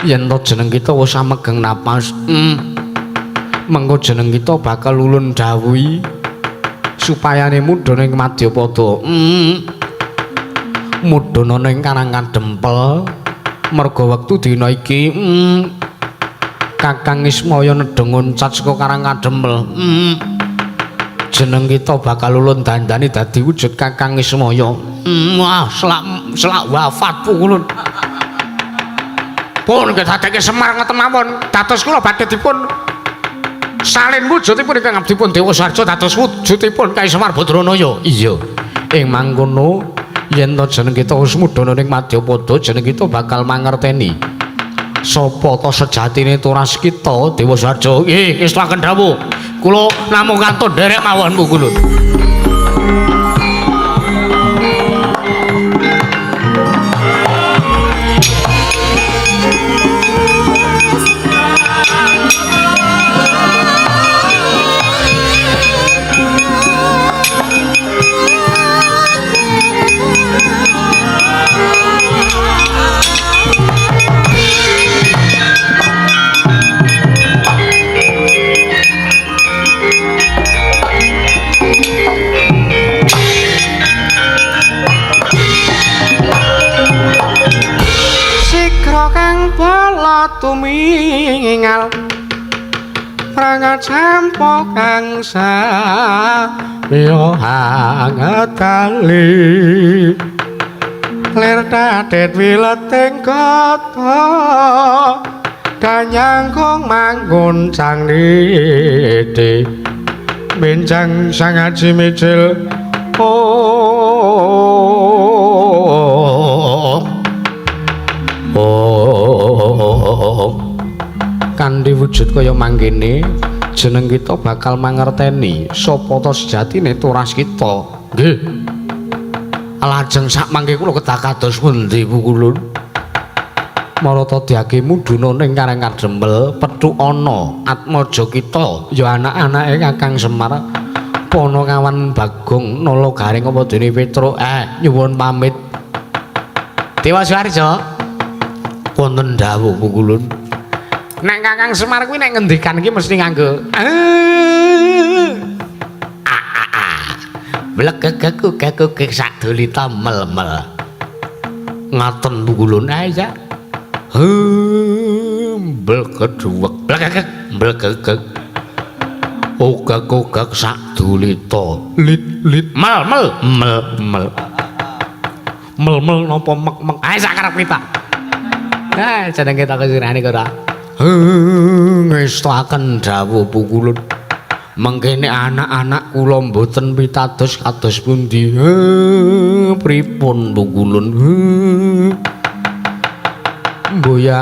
Yen to jeneng kita wis amegang napas, mengko jeneng kita bakal ulun dawuhi supayane mudhun ing Madyapada. Mudhun ana ing Karang Kadempel merga wektu dina iki Kakang Ismaya nedheng uncat saka Karang Kadempel. Jeneng kita bakal ulun dandani dadi wujud Kakang Ismaya. Wah, selak wafat pukulun. Pun kedadeke Semar ngoten mawon, dados kula badhe dipun salin wujudipun ingkang abdipun Dewa Sarja dados wujudipun Kyai Semar Badranaya. Iya. Ing mangkono yen to jeneng kita wis mudhun ning Madyapada, jeneng kita bakal mangerteni sapa ta sejatine turas kita Dewa Sarja. Nggih, ngestakaken dawuh. Kula namung kantun nderek mawon pukulun. Tumingal prangacampa kang sabiyo hangat kali lir dadet wileting kota danyangkung manggon cang niti benjang sang aji mijil. Oh, kanthi wujud kaya mangkene jeneng kita bakal mangerteni sapa ta sejatine turas kita. Nggih. Lajeng sakmangke kula kedah kados pundi Pukulun? Marata diake mudhuna ning Karang Kadempel pethuk ana atmaja kita ya anak-anake Kakang Semar Panakawan Bagong Nala Garing apa dene Petruk. Nyuwun pamit. Dewa Suharjo wonten dawuh Pukulun. Nek Kakang Semar kuwi nek ngendikan iki mesti nganggo a a a. Blegegek gek sadulita mel-mel. Ngaten Pukulun ae ya. Blegedhuwek blegegek blegegek. Ogak-ogak sadulita lit-lit mel-mel mel-mel. Mel-mel napa mek-mek ae sakarep kita. Jeneng kita kesirane kok ora. Ngestakaken dawuh Pukulun. Mengkene anak-anak kula mboten pitados kados pundi. Pripun Pukulun? Mboya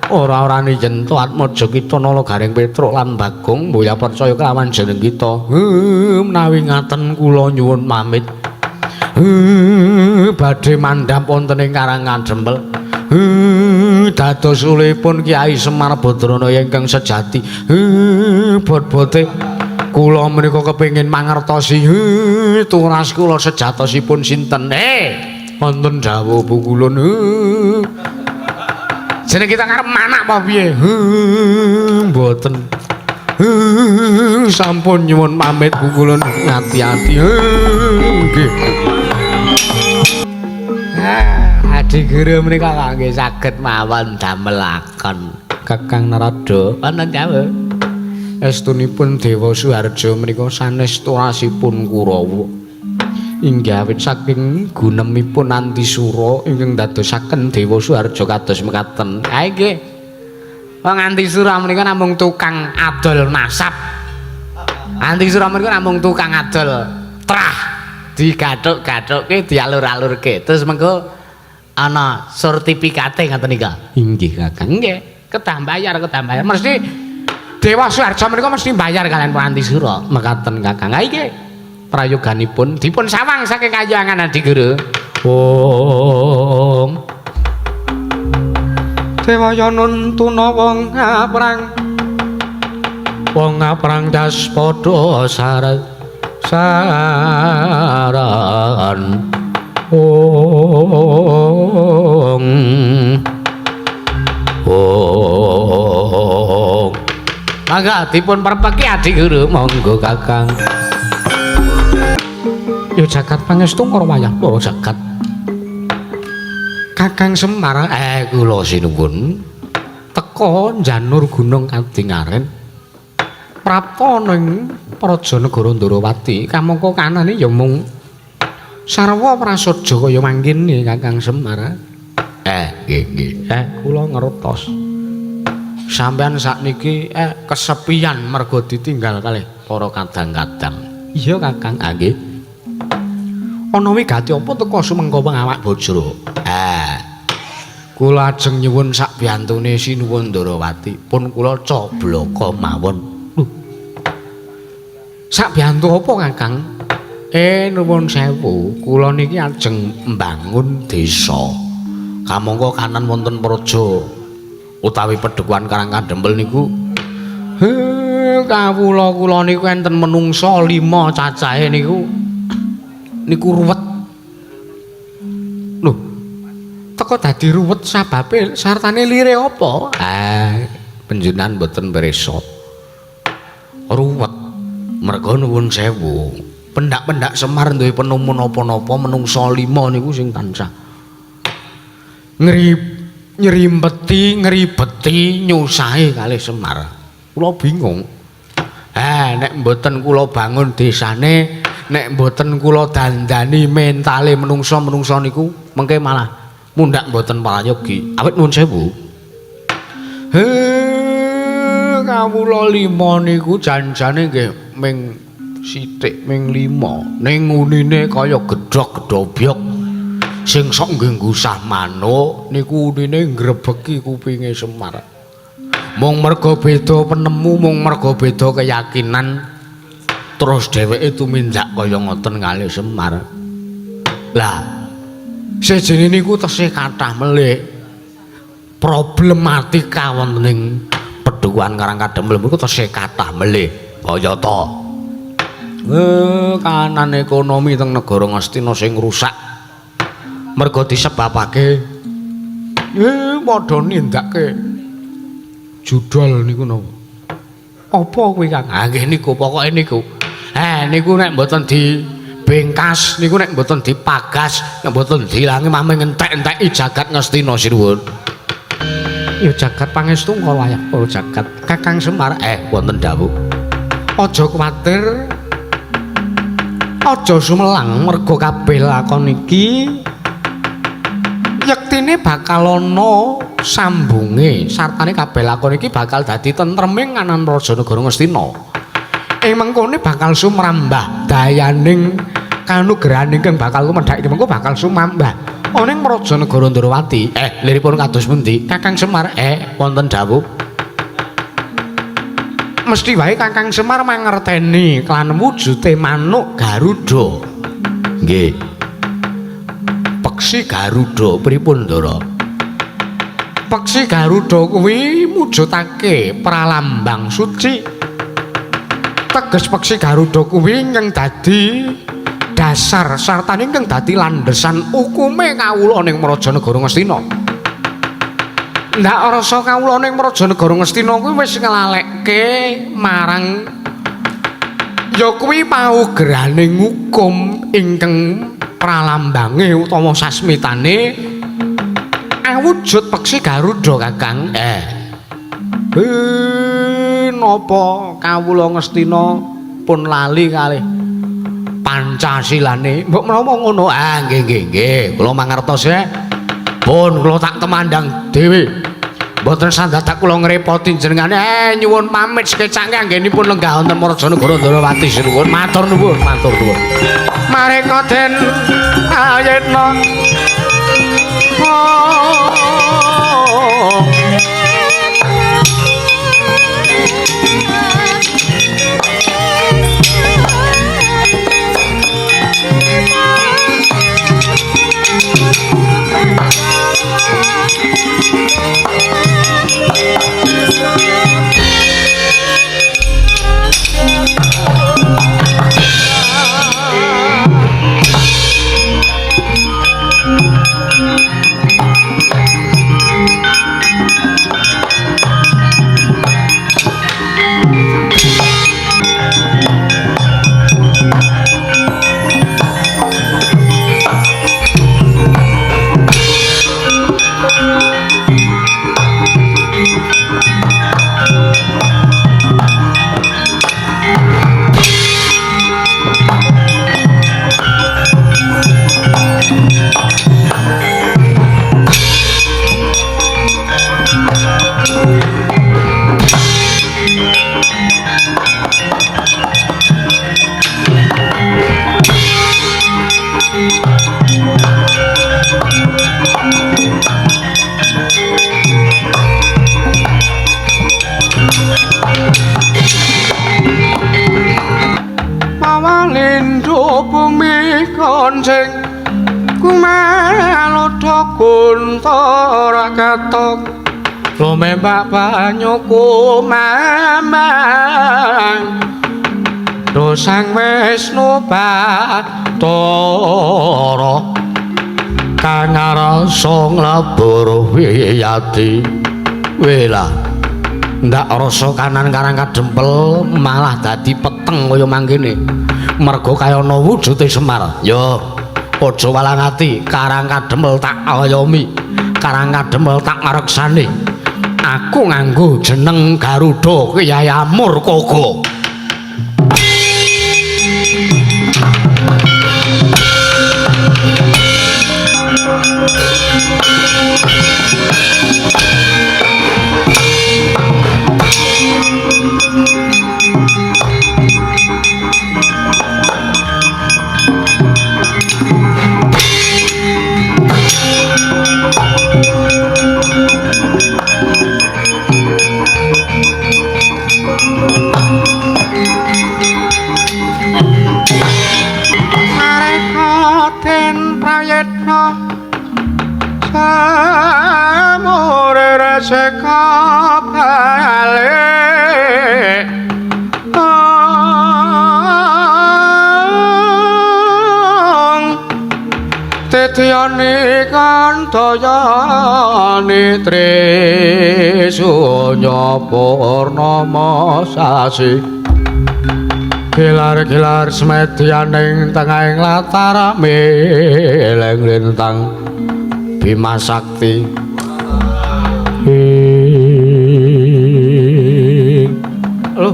ora-orane yen to atmaja kita Nala Garing Petruk lan Bagong mboya percaya kelawan jeneng kita. Menawi ngaten kula nyuwun pamit. Badhe mandhap wonten ing Karang Kadempel. Dados ulipun Kyai Semar Badranaya ingkang sejati. Bot-bote kula menika kepengin mangertosi turas kula sejatosipun sinten. Wonten dawuh Pukulun. Jeneng kita karep manak apa piye? Mboten. Sampun nyuwun pamit kula ngati-ati. Nggih. Adi guru menika kok nggih saged mawon damelaken. Kakang Narada, Wonten dawuh. Estunipun Dewa Suharja menika sanes turasipun Kurawa. Inggih awit saking gunemipun Antisura ingkang dadosaken Dewa Suharja kados mekaten. Ha nggih. Wong Antisura menika namung tukang adol nasab. Antisura menika namung tukang adol trah digathuk-gathukke dialur-alurke. Terus mengko ana sertifikate ngoten nika. Inggih Kakang. Nggih, kedah bayar, kedah bayar. Mesti Dewa Suharja menika mesti bayar kalian Pak Antisura. Mekaten Kakang. Ha nggih. Prayoganipun dipun sawang saking kayangan Adi Guru. Om Dewaya nuntuna wong aprang. Wong aprang das padha saran. Om Om. Mangga dipun perpeki Adi Guru, monggo Kakang. Ya jagat pangestu karo wayah para jagat. Kakang Semar, kula sinuwun teka njanur gunung Kadingaren. Prapta ning praja negara Ndorowati, kamangka kanane ya mung sarwa prasaja kaya mangkene Kakang Semar. Nggih nggih. Kula ngertos. Sampeyan sakniki kesepian mergo ditinggal kalih para kadang-kadang. Iya Kakang. Ah nggih. Ana wigati apa teka sumengko pengawak bojro? Kula ajeng nyuwun sak biyantune Sinuwun Ndorowati, pun kula coblaka mawon. Lho. Sak biyantu apa Kakang? Nuwun sewu, kula niki ajeng mbangun desa. Kamangka kanan wonten praja utawi Padukuhan Karangkadempel niku kawula kula niku enten menungsa 5 cacahe niku niku ruwet. Lho, teka dadi ruwet sababe sartane lire apa? Panjenengan mboten pirsa. Ruwet merga nuwun sewu. Pendak-pendak Semar duwe penemu napa-napa menungsa 5 niku sing tansah nyrimpeti, ngribeti nyusahi kalih Semar. Kula bingung. Nek mboten kula bangun desane, nek mboten kula dandani mentale menungsa-menungsa niku mengke malah mundhak mboten prayogi. Awit nuwun sewu. Kawula 5 niku janjane nggih ming sithik ming 5. Ning unine kaya gedhog-gedhobyok. Sing sok nggih ngusah manuk niku unine ngrebeki kupinge Semar. Mung merga beda penemu, mung merga beda keyakinan, terus dheweke tumindak kaya ngoten kalih Semar. Lah, sejene niku tesih kathah melih problematika wonten ing Padukuhan Karangkadempel niku tesih kathah melih. Kaya ta kahanan ekonomi teng negara Ngastina sing rusak merga disebabake padha nindakake judol niku napa? Apa kuwi Kang? Ah nggih niku pokoke niku. Niku nek mboten dibengkas, niku nek mboten dipagas, nek mboten diilangi mame ngentek-enteki jagat Ngastina sinuwun. Ya jagat pangestu kala wayah para jagat. Kakang Semar, wonten dawuh. Aja kuwatir. Aja sumelang merga kabeh lakon iki yektine bakal ana sambunge, sartane kabeh lakon iki bakal dadi tentreming kanan raja negara Ngastina. Ing mengkone bakal sumrambah dayaning kanugrahan ingkang bakal tumedhak iki mengko bakal sumrambah ana ing raja negara Ndorowati. Liripun kados pundi? Kakang Semar, wonten dawuh. Mesti wae Kakang Semar mangerteni kelan wujute manuk Garuda. Nggih. Peksi Garuda pripun, Ndara? Peksi Garuda kuwi mujudake pralambang suci. Teges peksi Garuda kuwi ingkang dadi dasar sartane ingkang dadi landhesan ukume kawula ning Praja Negara Ngastina. Ndak rasa kawula ning Praja Negara Ngastina kuwi wis nglalekke marang ya kuwi paugerane ngukum ingkang pralambange utawa sasmitane awujud peksi Garuda Kakang. Napa kawula Ngastina pun lali kalih Pancasilane? Mbok menawa ngono. Ah nggih nggih nggih, kula mangertos ya. Pun kula tak temandang dhewe. Mboten sandadak kula ngrepoti jenengane. Nyuwun pamit sekecake anggenipun lenggah wonten Praja Negara Ndrawati. Sinuwun matur nuwun, matur nuwun. Mareka den ayetna. Kancing kumalodha kuntara katok lumembak banyu kumamang dosang Wisnu Bathara kang rasa nglebur wiyati. Wela ndak rasa kanan karang kadempel malah dadi peteng kaya mangkene merga kaya ana wujude Semar. Yo aja walang ati, karang kadempel tak ayomi, karang kadempel tak ngreksani. Aku nganggo jeneng Garuda Kyai Amurkaga. Titiane kantayane Trisunya Purnama sasi gilar-gilar semedyaning tengahing latar mileng lintang Bima Sakti. Lho,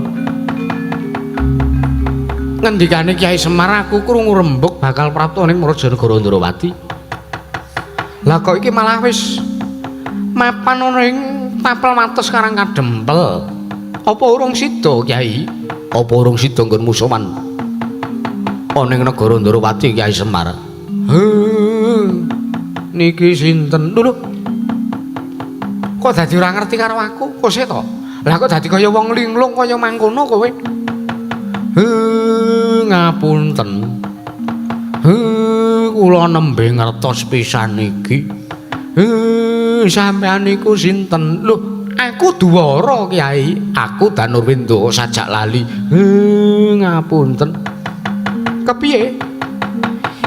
ngendikane Kyai Semar aku krungu rembug bakal prapta ning Praja Negara Ndrawati. Lah kok iki malah wis mapan ana ing tapel wates Karang Kadempel. Apa urung sida Kyai? Apa urung sida nggon musuhan ana ing negara Ndrawati Kyai Semar? Niki sinten? Lho, kok dadi ora ngerti karo aku? Kose to? Lah kok dadi kaya wong linglung kaya mangkono kowe? Ngapunten. Kula nembe ngertos pisan iki. Sampeyan niku sinten? Lho, aku Duwara Kyai. Aku Danurwenda sajak lali. Ngapunten. Kepiye?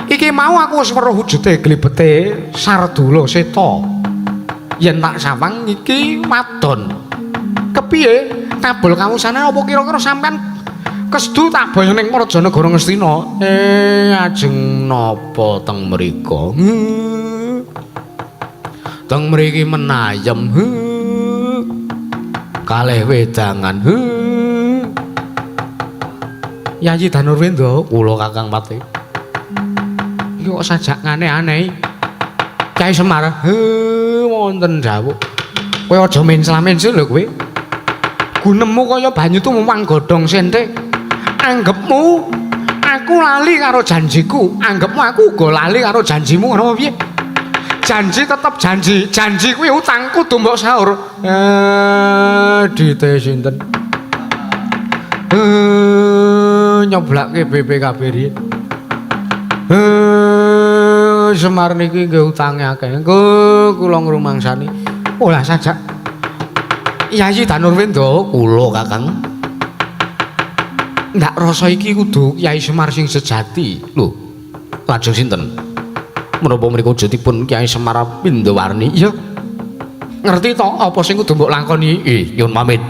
Iki mau aku wis weruh wujude glibete Sardula Seta. Yen tak sawang iki wadon. Kepiye? Kabul kawusane apa kira-kira sampean kesedu tak boyo ning Praja Negara Ngastina? Ajeng napa teng mriku? Teng mriki menayem. Kalih wedangan. Yayi Danurwenda kula Kakang Patih. Iki kok sajak aneh-aneh. Kyai Semar, wonten dawuh. Kowe aja mencla-mencil lho kowe. Gunemu kaya banyu tumwang godhong sente. Anggepmu aku lali karo janjiku, anggepmu aku uga lali karo janjimu ngono piye? Janji tetep janji, janji kuwi utangku kudu mbok sahur. Dite sinten? Nyoblake BPKB riyin. Semar niki nggih utange akeh. Engko kula ngrumangsani. Oh lah sajak. Yayi Danurwenda kula Kakang. Ndak rasa iki kudu Kyai Semar sing sejati. Lho, lajeng sinten? Menapa mriku wujudipun Kyai Semar Pindawarni? Iya. Ngerti to apa sing kudu mbok lakoni? Nyuwun pamit.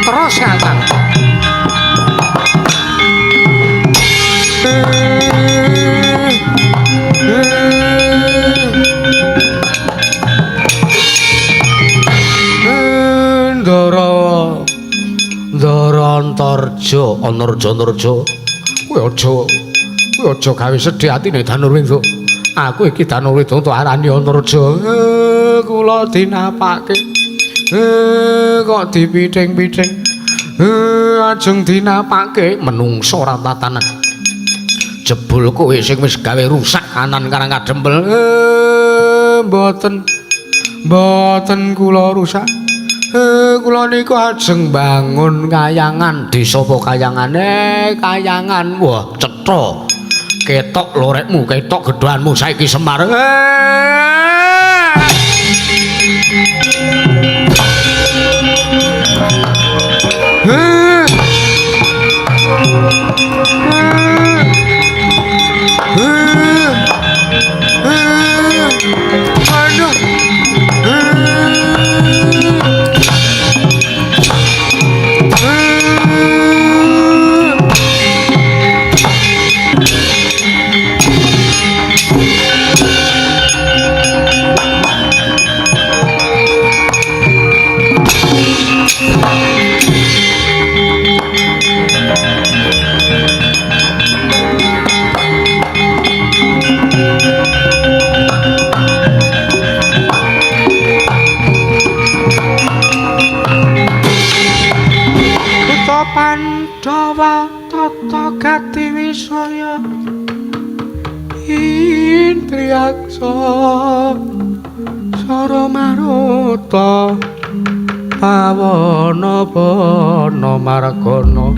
Terus Kakang. Ndara Ndara Antarja, Anarja Antarja. Kowe aja gawe sedih atine Danurwenda. Aku iki Danurwenda tak arani Antarja. Kula dinapake. Kok dipithing-pithing. Ajeng dinapake menungso ora tatanan. Jebul kowe sing wis gawe rusak kanan Karang Kadempel. Mboten. Mboten kula rusak. Kula niku ajeng bangun kayangan. Desa apa kayangane? Kayangan. Wah, cetha. Ketok lorekmu, ketok gedhoanmu saiki Semar. Aduh. Pandhawa tata gati wisaya indriyaksa sara maruta pawana bana margana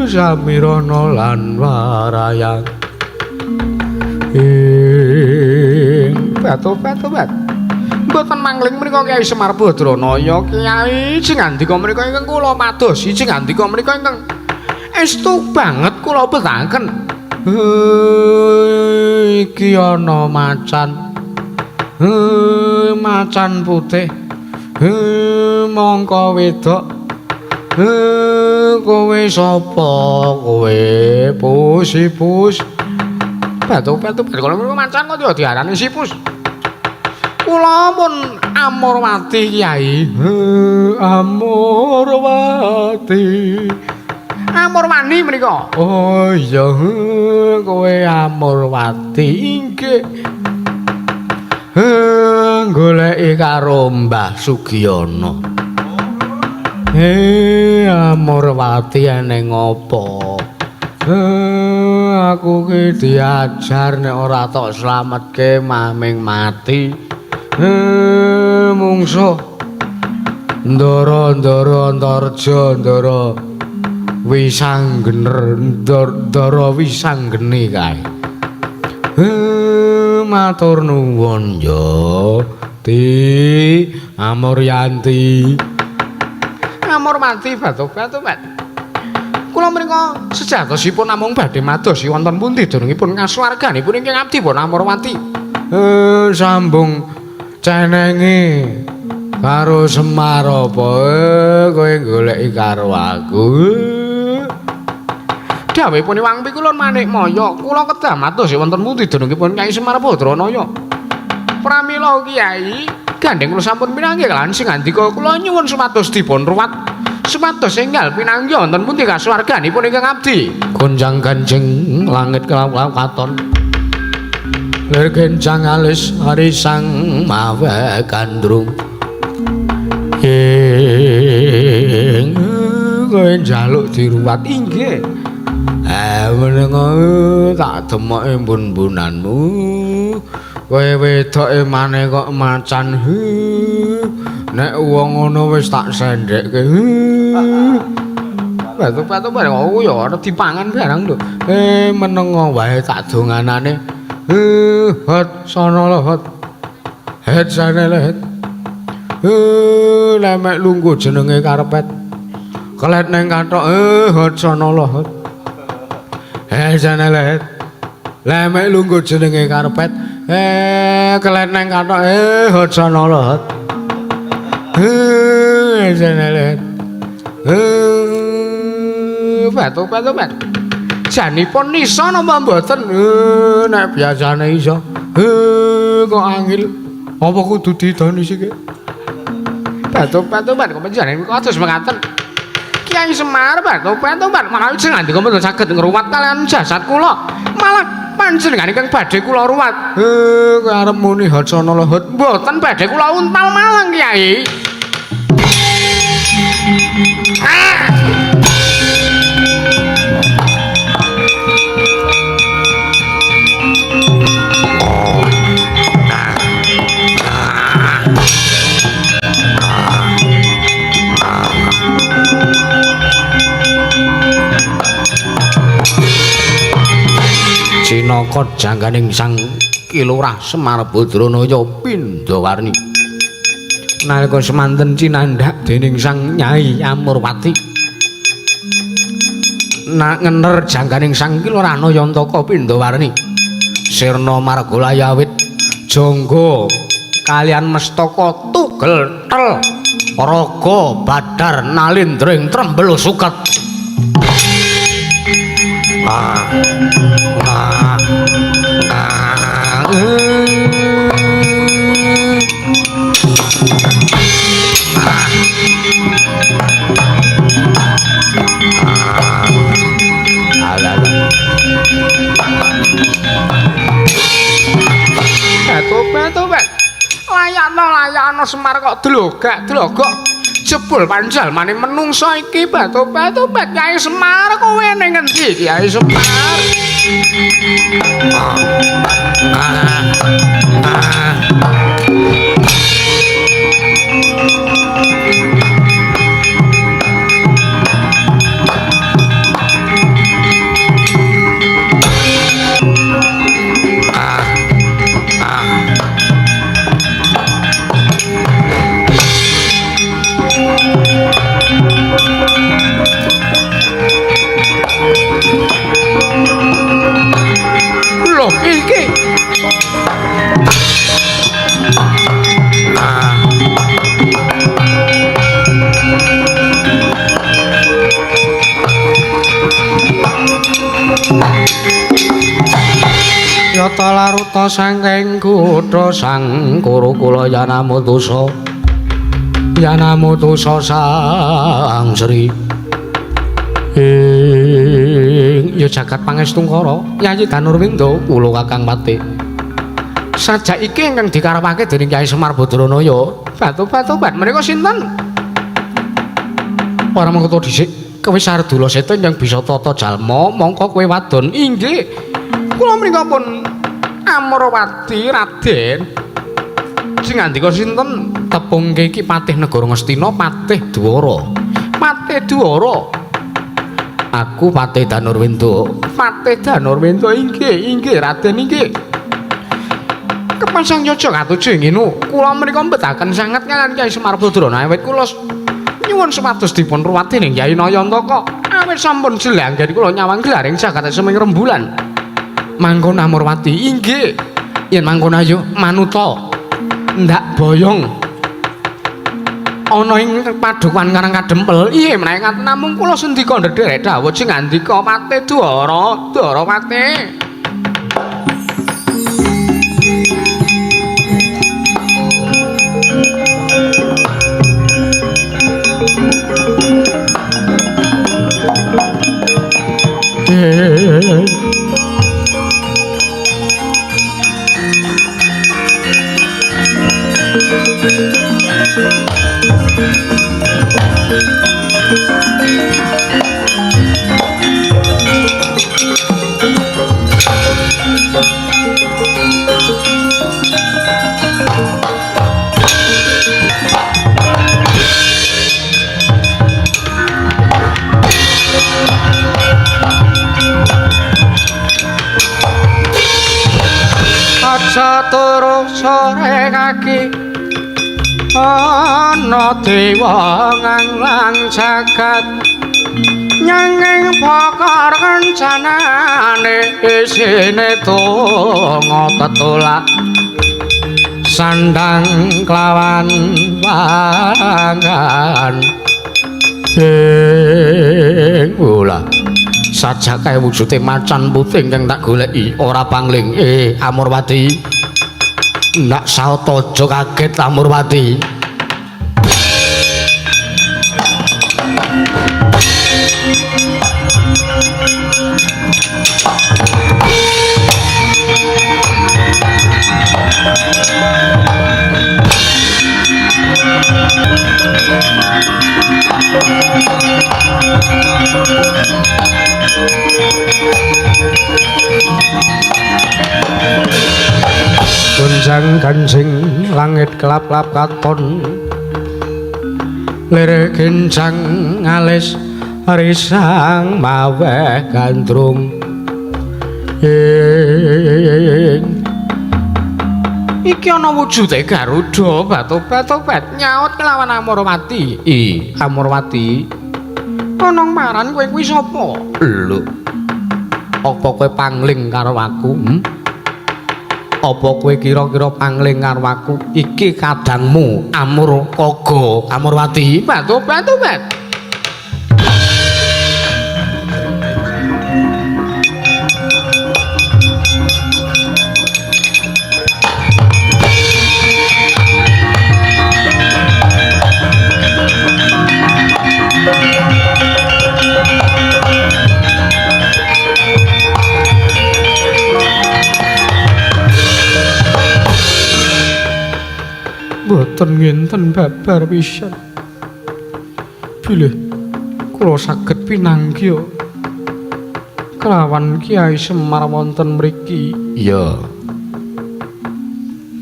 samirana lan warayang ing batu-batu bat. Mboten mangling menika Kyai Semar Badranaya. Kyai sing ngandika menika ingkang kula pados, sing ngandika menika ingkang estu banget kula betaken. Iki ana macan. Macan putih. Mongko wedok. Kowe sapa? Kowe pus-pus. Batu-batu kalau macan kok diarani sipus. Kula pun Amurwati Kyai. Amurwati. Amurwani menika. Oh iya, kowe Amurwati inggih. Goleki karo Mbah Sugiyono. Amurwati eneng apa? Aku ki diajar nek ora tok slametke maming mati. Mungsuh Ndara-ndara Antarja ndara wisanggener ndara wisanggeni kae. Matur nuwun ya. Ti Amuryanti. Amurwati batu-batu. Kula menika sejatosipun namung badhe madosi wonten pundi dunungipun kasuwarganipun ingkang abdi pun Amurwati. Sambung cenenge karo Semar apa kowe goleki karo aku. Dawuhipun Iwang Pikulun Manikmaya, kula kedah madosi wonten pundi dunungipun Kyai Semar Badranaya. Pramila Kyai, gandeng kula sampun pinanggih kaliyan sing ngandika kula nyuwun supados dipun ruwat. Supados enggal pinanggih wonten pundi kasuwarganipun ingkang abdi. Gonjang ganjing langit kelap-kelap katon. Lir kencang alis arisang mawe gandrung. Ing kowe njaluk diruwat inggih. Menengo tak demoke mbun-mbunanmu. Kowe wedoke maneh kok macan. Nek wong ngono wis tak sendhekke. Batu-batu bareng aku ya ora dipangan barang lho. Menengo wae tak donganane. Hot sono lho hot. Het sane lho het. Lemek lungguh jenenge karpet. Kelet ning kathok hot sono lho hot. Sane lho het. Lemek lungguh jenenge karpet. Kelet nang kathok hot sono lho hot. Sane lho het. Batu-batu. Janipun iso napa mboten? Nek biasane iso. Kok angil. Apa kudu didoni siki? Batu-batu kok panjenengan kados mekaten. Kyai Semar batu-batu menawi sing ngandika mboten saged ngruwat kaliyan jasad kula. Malah panjenengan ingkang badhe kula ruwat. Kowe arep muni hot sono lho hot. Mboten badhe kula untal malang Kyai. Cinaka jangganing Sang Ki Lurah Semar Badranaya Pindhawarni. Nalika semanten cinandhak dening Sang Nyai Amurwati. Nak ngener jangganing Sang Ki Lurah Nayantaka Pindhawarni. Sirna margolaya wit jangga kalian mestaka tugel tel raga badar nalindring trembel suket. Batu-batu. Layakno Semar kok dlogak-dlogok. Jebul panjalmane menungsa iki batu-batu. Kyai Semar kowe ning ngendi Kyai Semar? Loh iki. Yata laruta saking kutha Sang Kurukula Yanamutusa. Yanamutusa Sang Sri. Ing ya jagat pangestungkara Yayi Danurwinda kula Kakang Patih. Sajak iki ingkang dikarepake dening Kyai Semar Badranaya. Batu-batu menika sinten? Ora mengko dhisik kowe Sardula Seta ingkang bisa tata jalma mongko kowe wadon. Inggih. Kula menika pun Amrawati Raden. Sing ngandika sinten? Tepungke iki Patih Negara Ngastina, Patih Dwara. Patih Dwara. Aku Patih Danurwinda. Patih Danurwinda inggih, inggih Raden inggih. Pasang yojo katuju ing inu. Kula menika mbetaken sanget kaliyan Kyai Semar Badrana awit kula nyuwun supados dipun ruwat dening Kyai Nayantaka. Awit sampun jelanggen kula nyawang gelaring jagat seming rembulan. Mangkono Amurwati, inggih. Yen mangkono ayo manuta. Ndak boyong. Ana ing padukuhan Karang Kadempel. Iye menawi ngaten namung kula sendika ndherek dawuh sing ngandika Patih Dwara, Dwarawati. Aja turu sore kaki ana dewa nganglang jagat nyanging bakar kencanane isine donga tetulak sandang kelawan wangan ing ula sajak kae wujude macan putih ingkang tak goleki ora pangling. Amurwati, ndak saut aja kaget Amurwati. Gonjang ganjing langit kelap-kelap katon lir gencang alis risang maweh gandrung ing iki ana wujude Garuda batu-batu nyaut kelawan Amurwati. Amurwati, ana maran kowe kuwi sapa? Lho, apa kowe pangling karo aku? Apa kowe kira-kira pangling karo aku? Iki kadangmu Amurkaga Amurwati. Batu-batu bet. Mboten ngenten babar pisan. Bilih kula saged pinanggih kelawan Kyai Semar wonten mriki. Iya.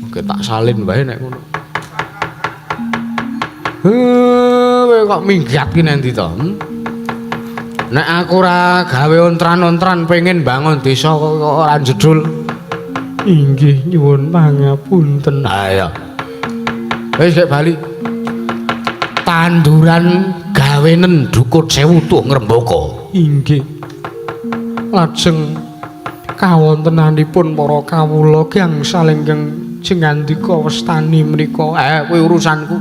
Oke tak salin wae nek ngono. Kowe kok minggat ki nanti to? Nek aku ora gawe ontran-ontran pengen bangun desa kok ora jedul. Inggih nyuwun pangapunten. Ha iya. Wis gek bali. Tanduran gawenen dukut sewu tuh ngrembaka. Inggih. Lajeng kawontenanipun para kawula gangsal ingkang jengandika wastani menika. Kuwi urusanku.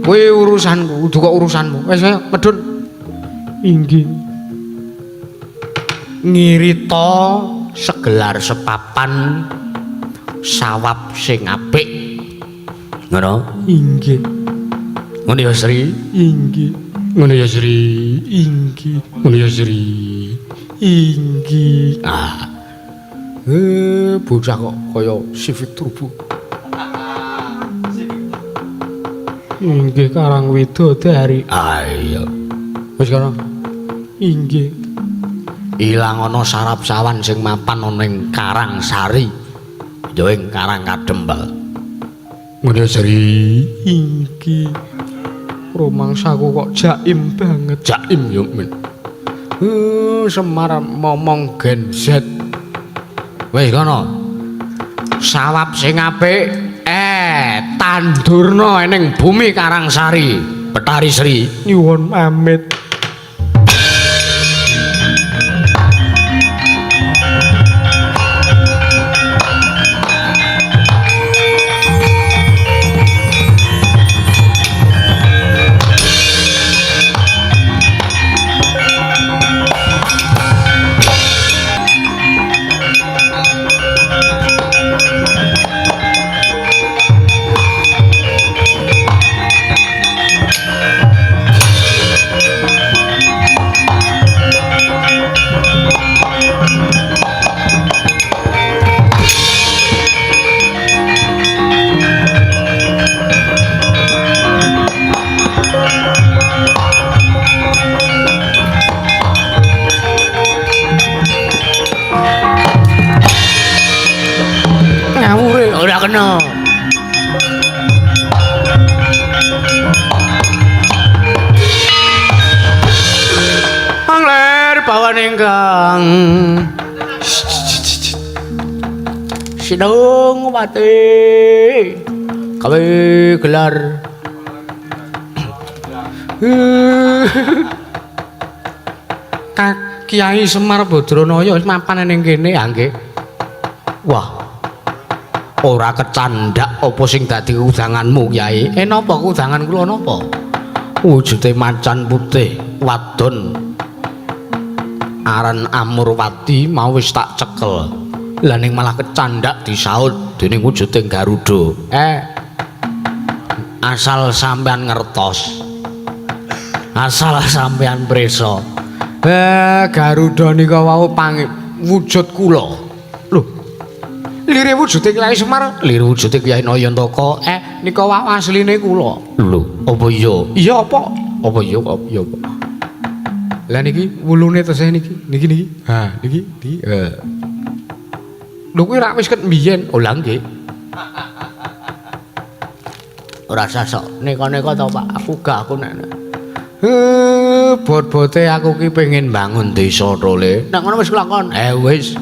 Kuwi urusanku, kudu kok urusanmu. Wis ayo medhun. Inggih. Ngirita segelar sepapan sawab sing apik. Ngono? Inggih. Ngono ya Sri? Inggih. Ngono ya Sri? Inggih. Ngono ya Sri? Inggih. Ah. Bocah kok kaya Civic Turbo. Inggih Karang Widodari. Ah iya. Wis kono. Inggih. Ilang ana sarap sawan sing mapan ana ing Karang Sari. Ya ing Karang Kadempel. Ngono Sri. Inggih. Rumangsaku kok jaim banget. Jaim yo men. Semar momong Gen Z. Wis kono. Sawab sing apik tandurna ning bumi Karangsari, Betari Sri. Nyuwun pamit. Ora kena. Angler bawan ingkang sinung pati kawe gelar. Kiai Semar Badranaya wis mapan ning kene ya nggih. Wah. Ora kecandak apa sing dadi udanganmu Kyai? Napa udangan kula napa? Wujude macan putih wadon aran Amurwati mau wis tak cekel. Lah ning malah kecandak disaut dening wujude Garuda. Asal sampean ngertos. Asal sampean prisa. Garuda nika wau wujud kula. Lho. Lire wujude Kyai Semar, lire wujude Kyai Nayantaka. Nika wau asline kula. Lho, apa iya? Iya apa? Apa iya? Apa iya apa? Lah niki wulune tesih niki. Niki niki. Ha, niki niki. Lho kuwi rak wis ket mbiyen. Oh lha nggih. Ora sasok neka-neka to, Pak. Aku gak aku nek. Bot-bote aku ki pengen bangun desa to, Le. Nek ngono wis kelakon. Wis.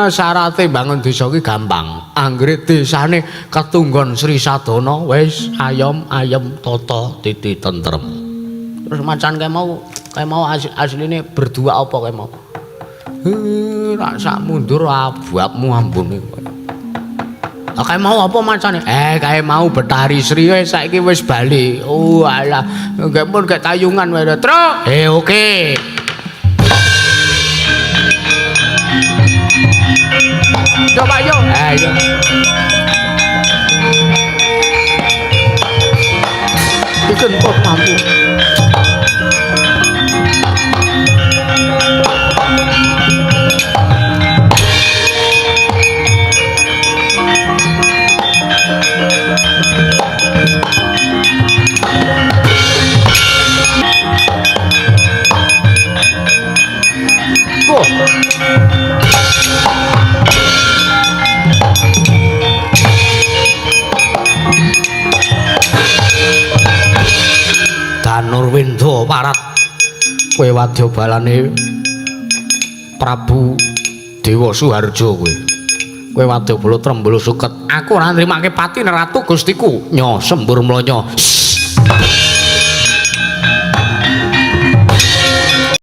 Syarate bangun desa ki gampang. Anggere desane ketunggon Sri Sadana wis ayom ayem tata titi tentrem. Terus macan kae mau asline berdua apa kae mau? Rak sak mundur ababmu ambune. Kae mau apa macane? Kae mau Betari Sri wis saiki wis bali. Oh alah, nggih pun gek tayungan wae. Truk. Oke. Coba yo. Ayo. Dikentot mampu. Danurwenda parat kowe wadya balane Prabu Dewa Suharja kowe. Kowe wadyabala Trembala Suket. Aku ora nrimake pati Ratu Gustiku. Nyo sembur mlonyo.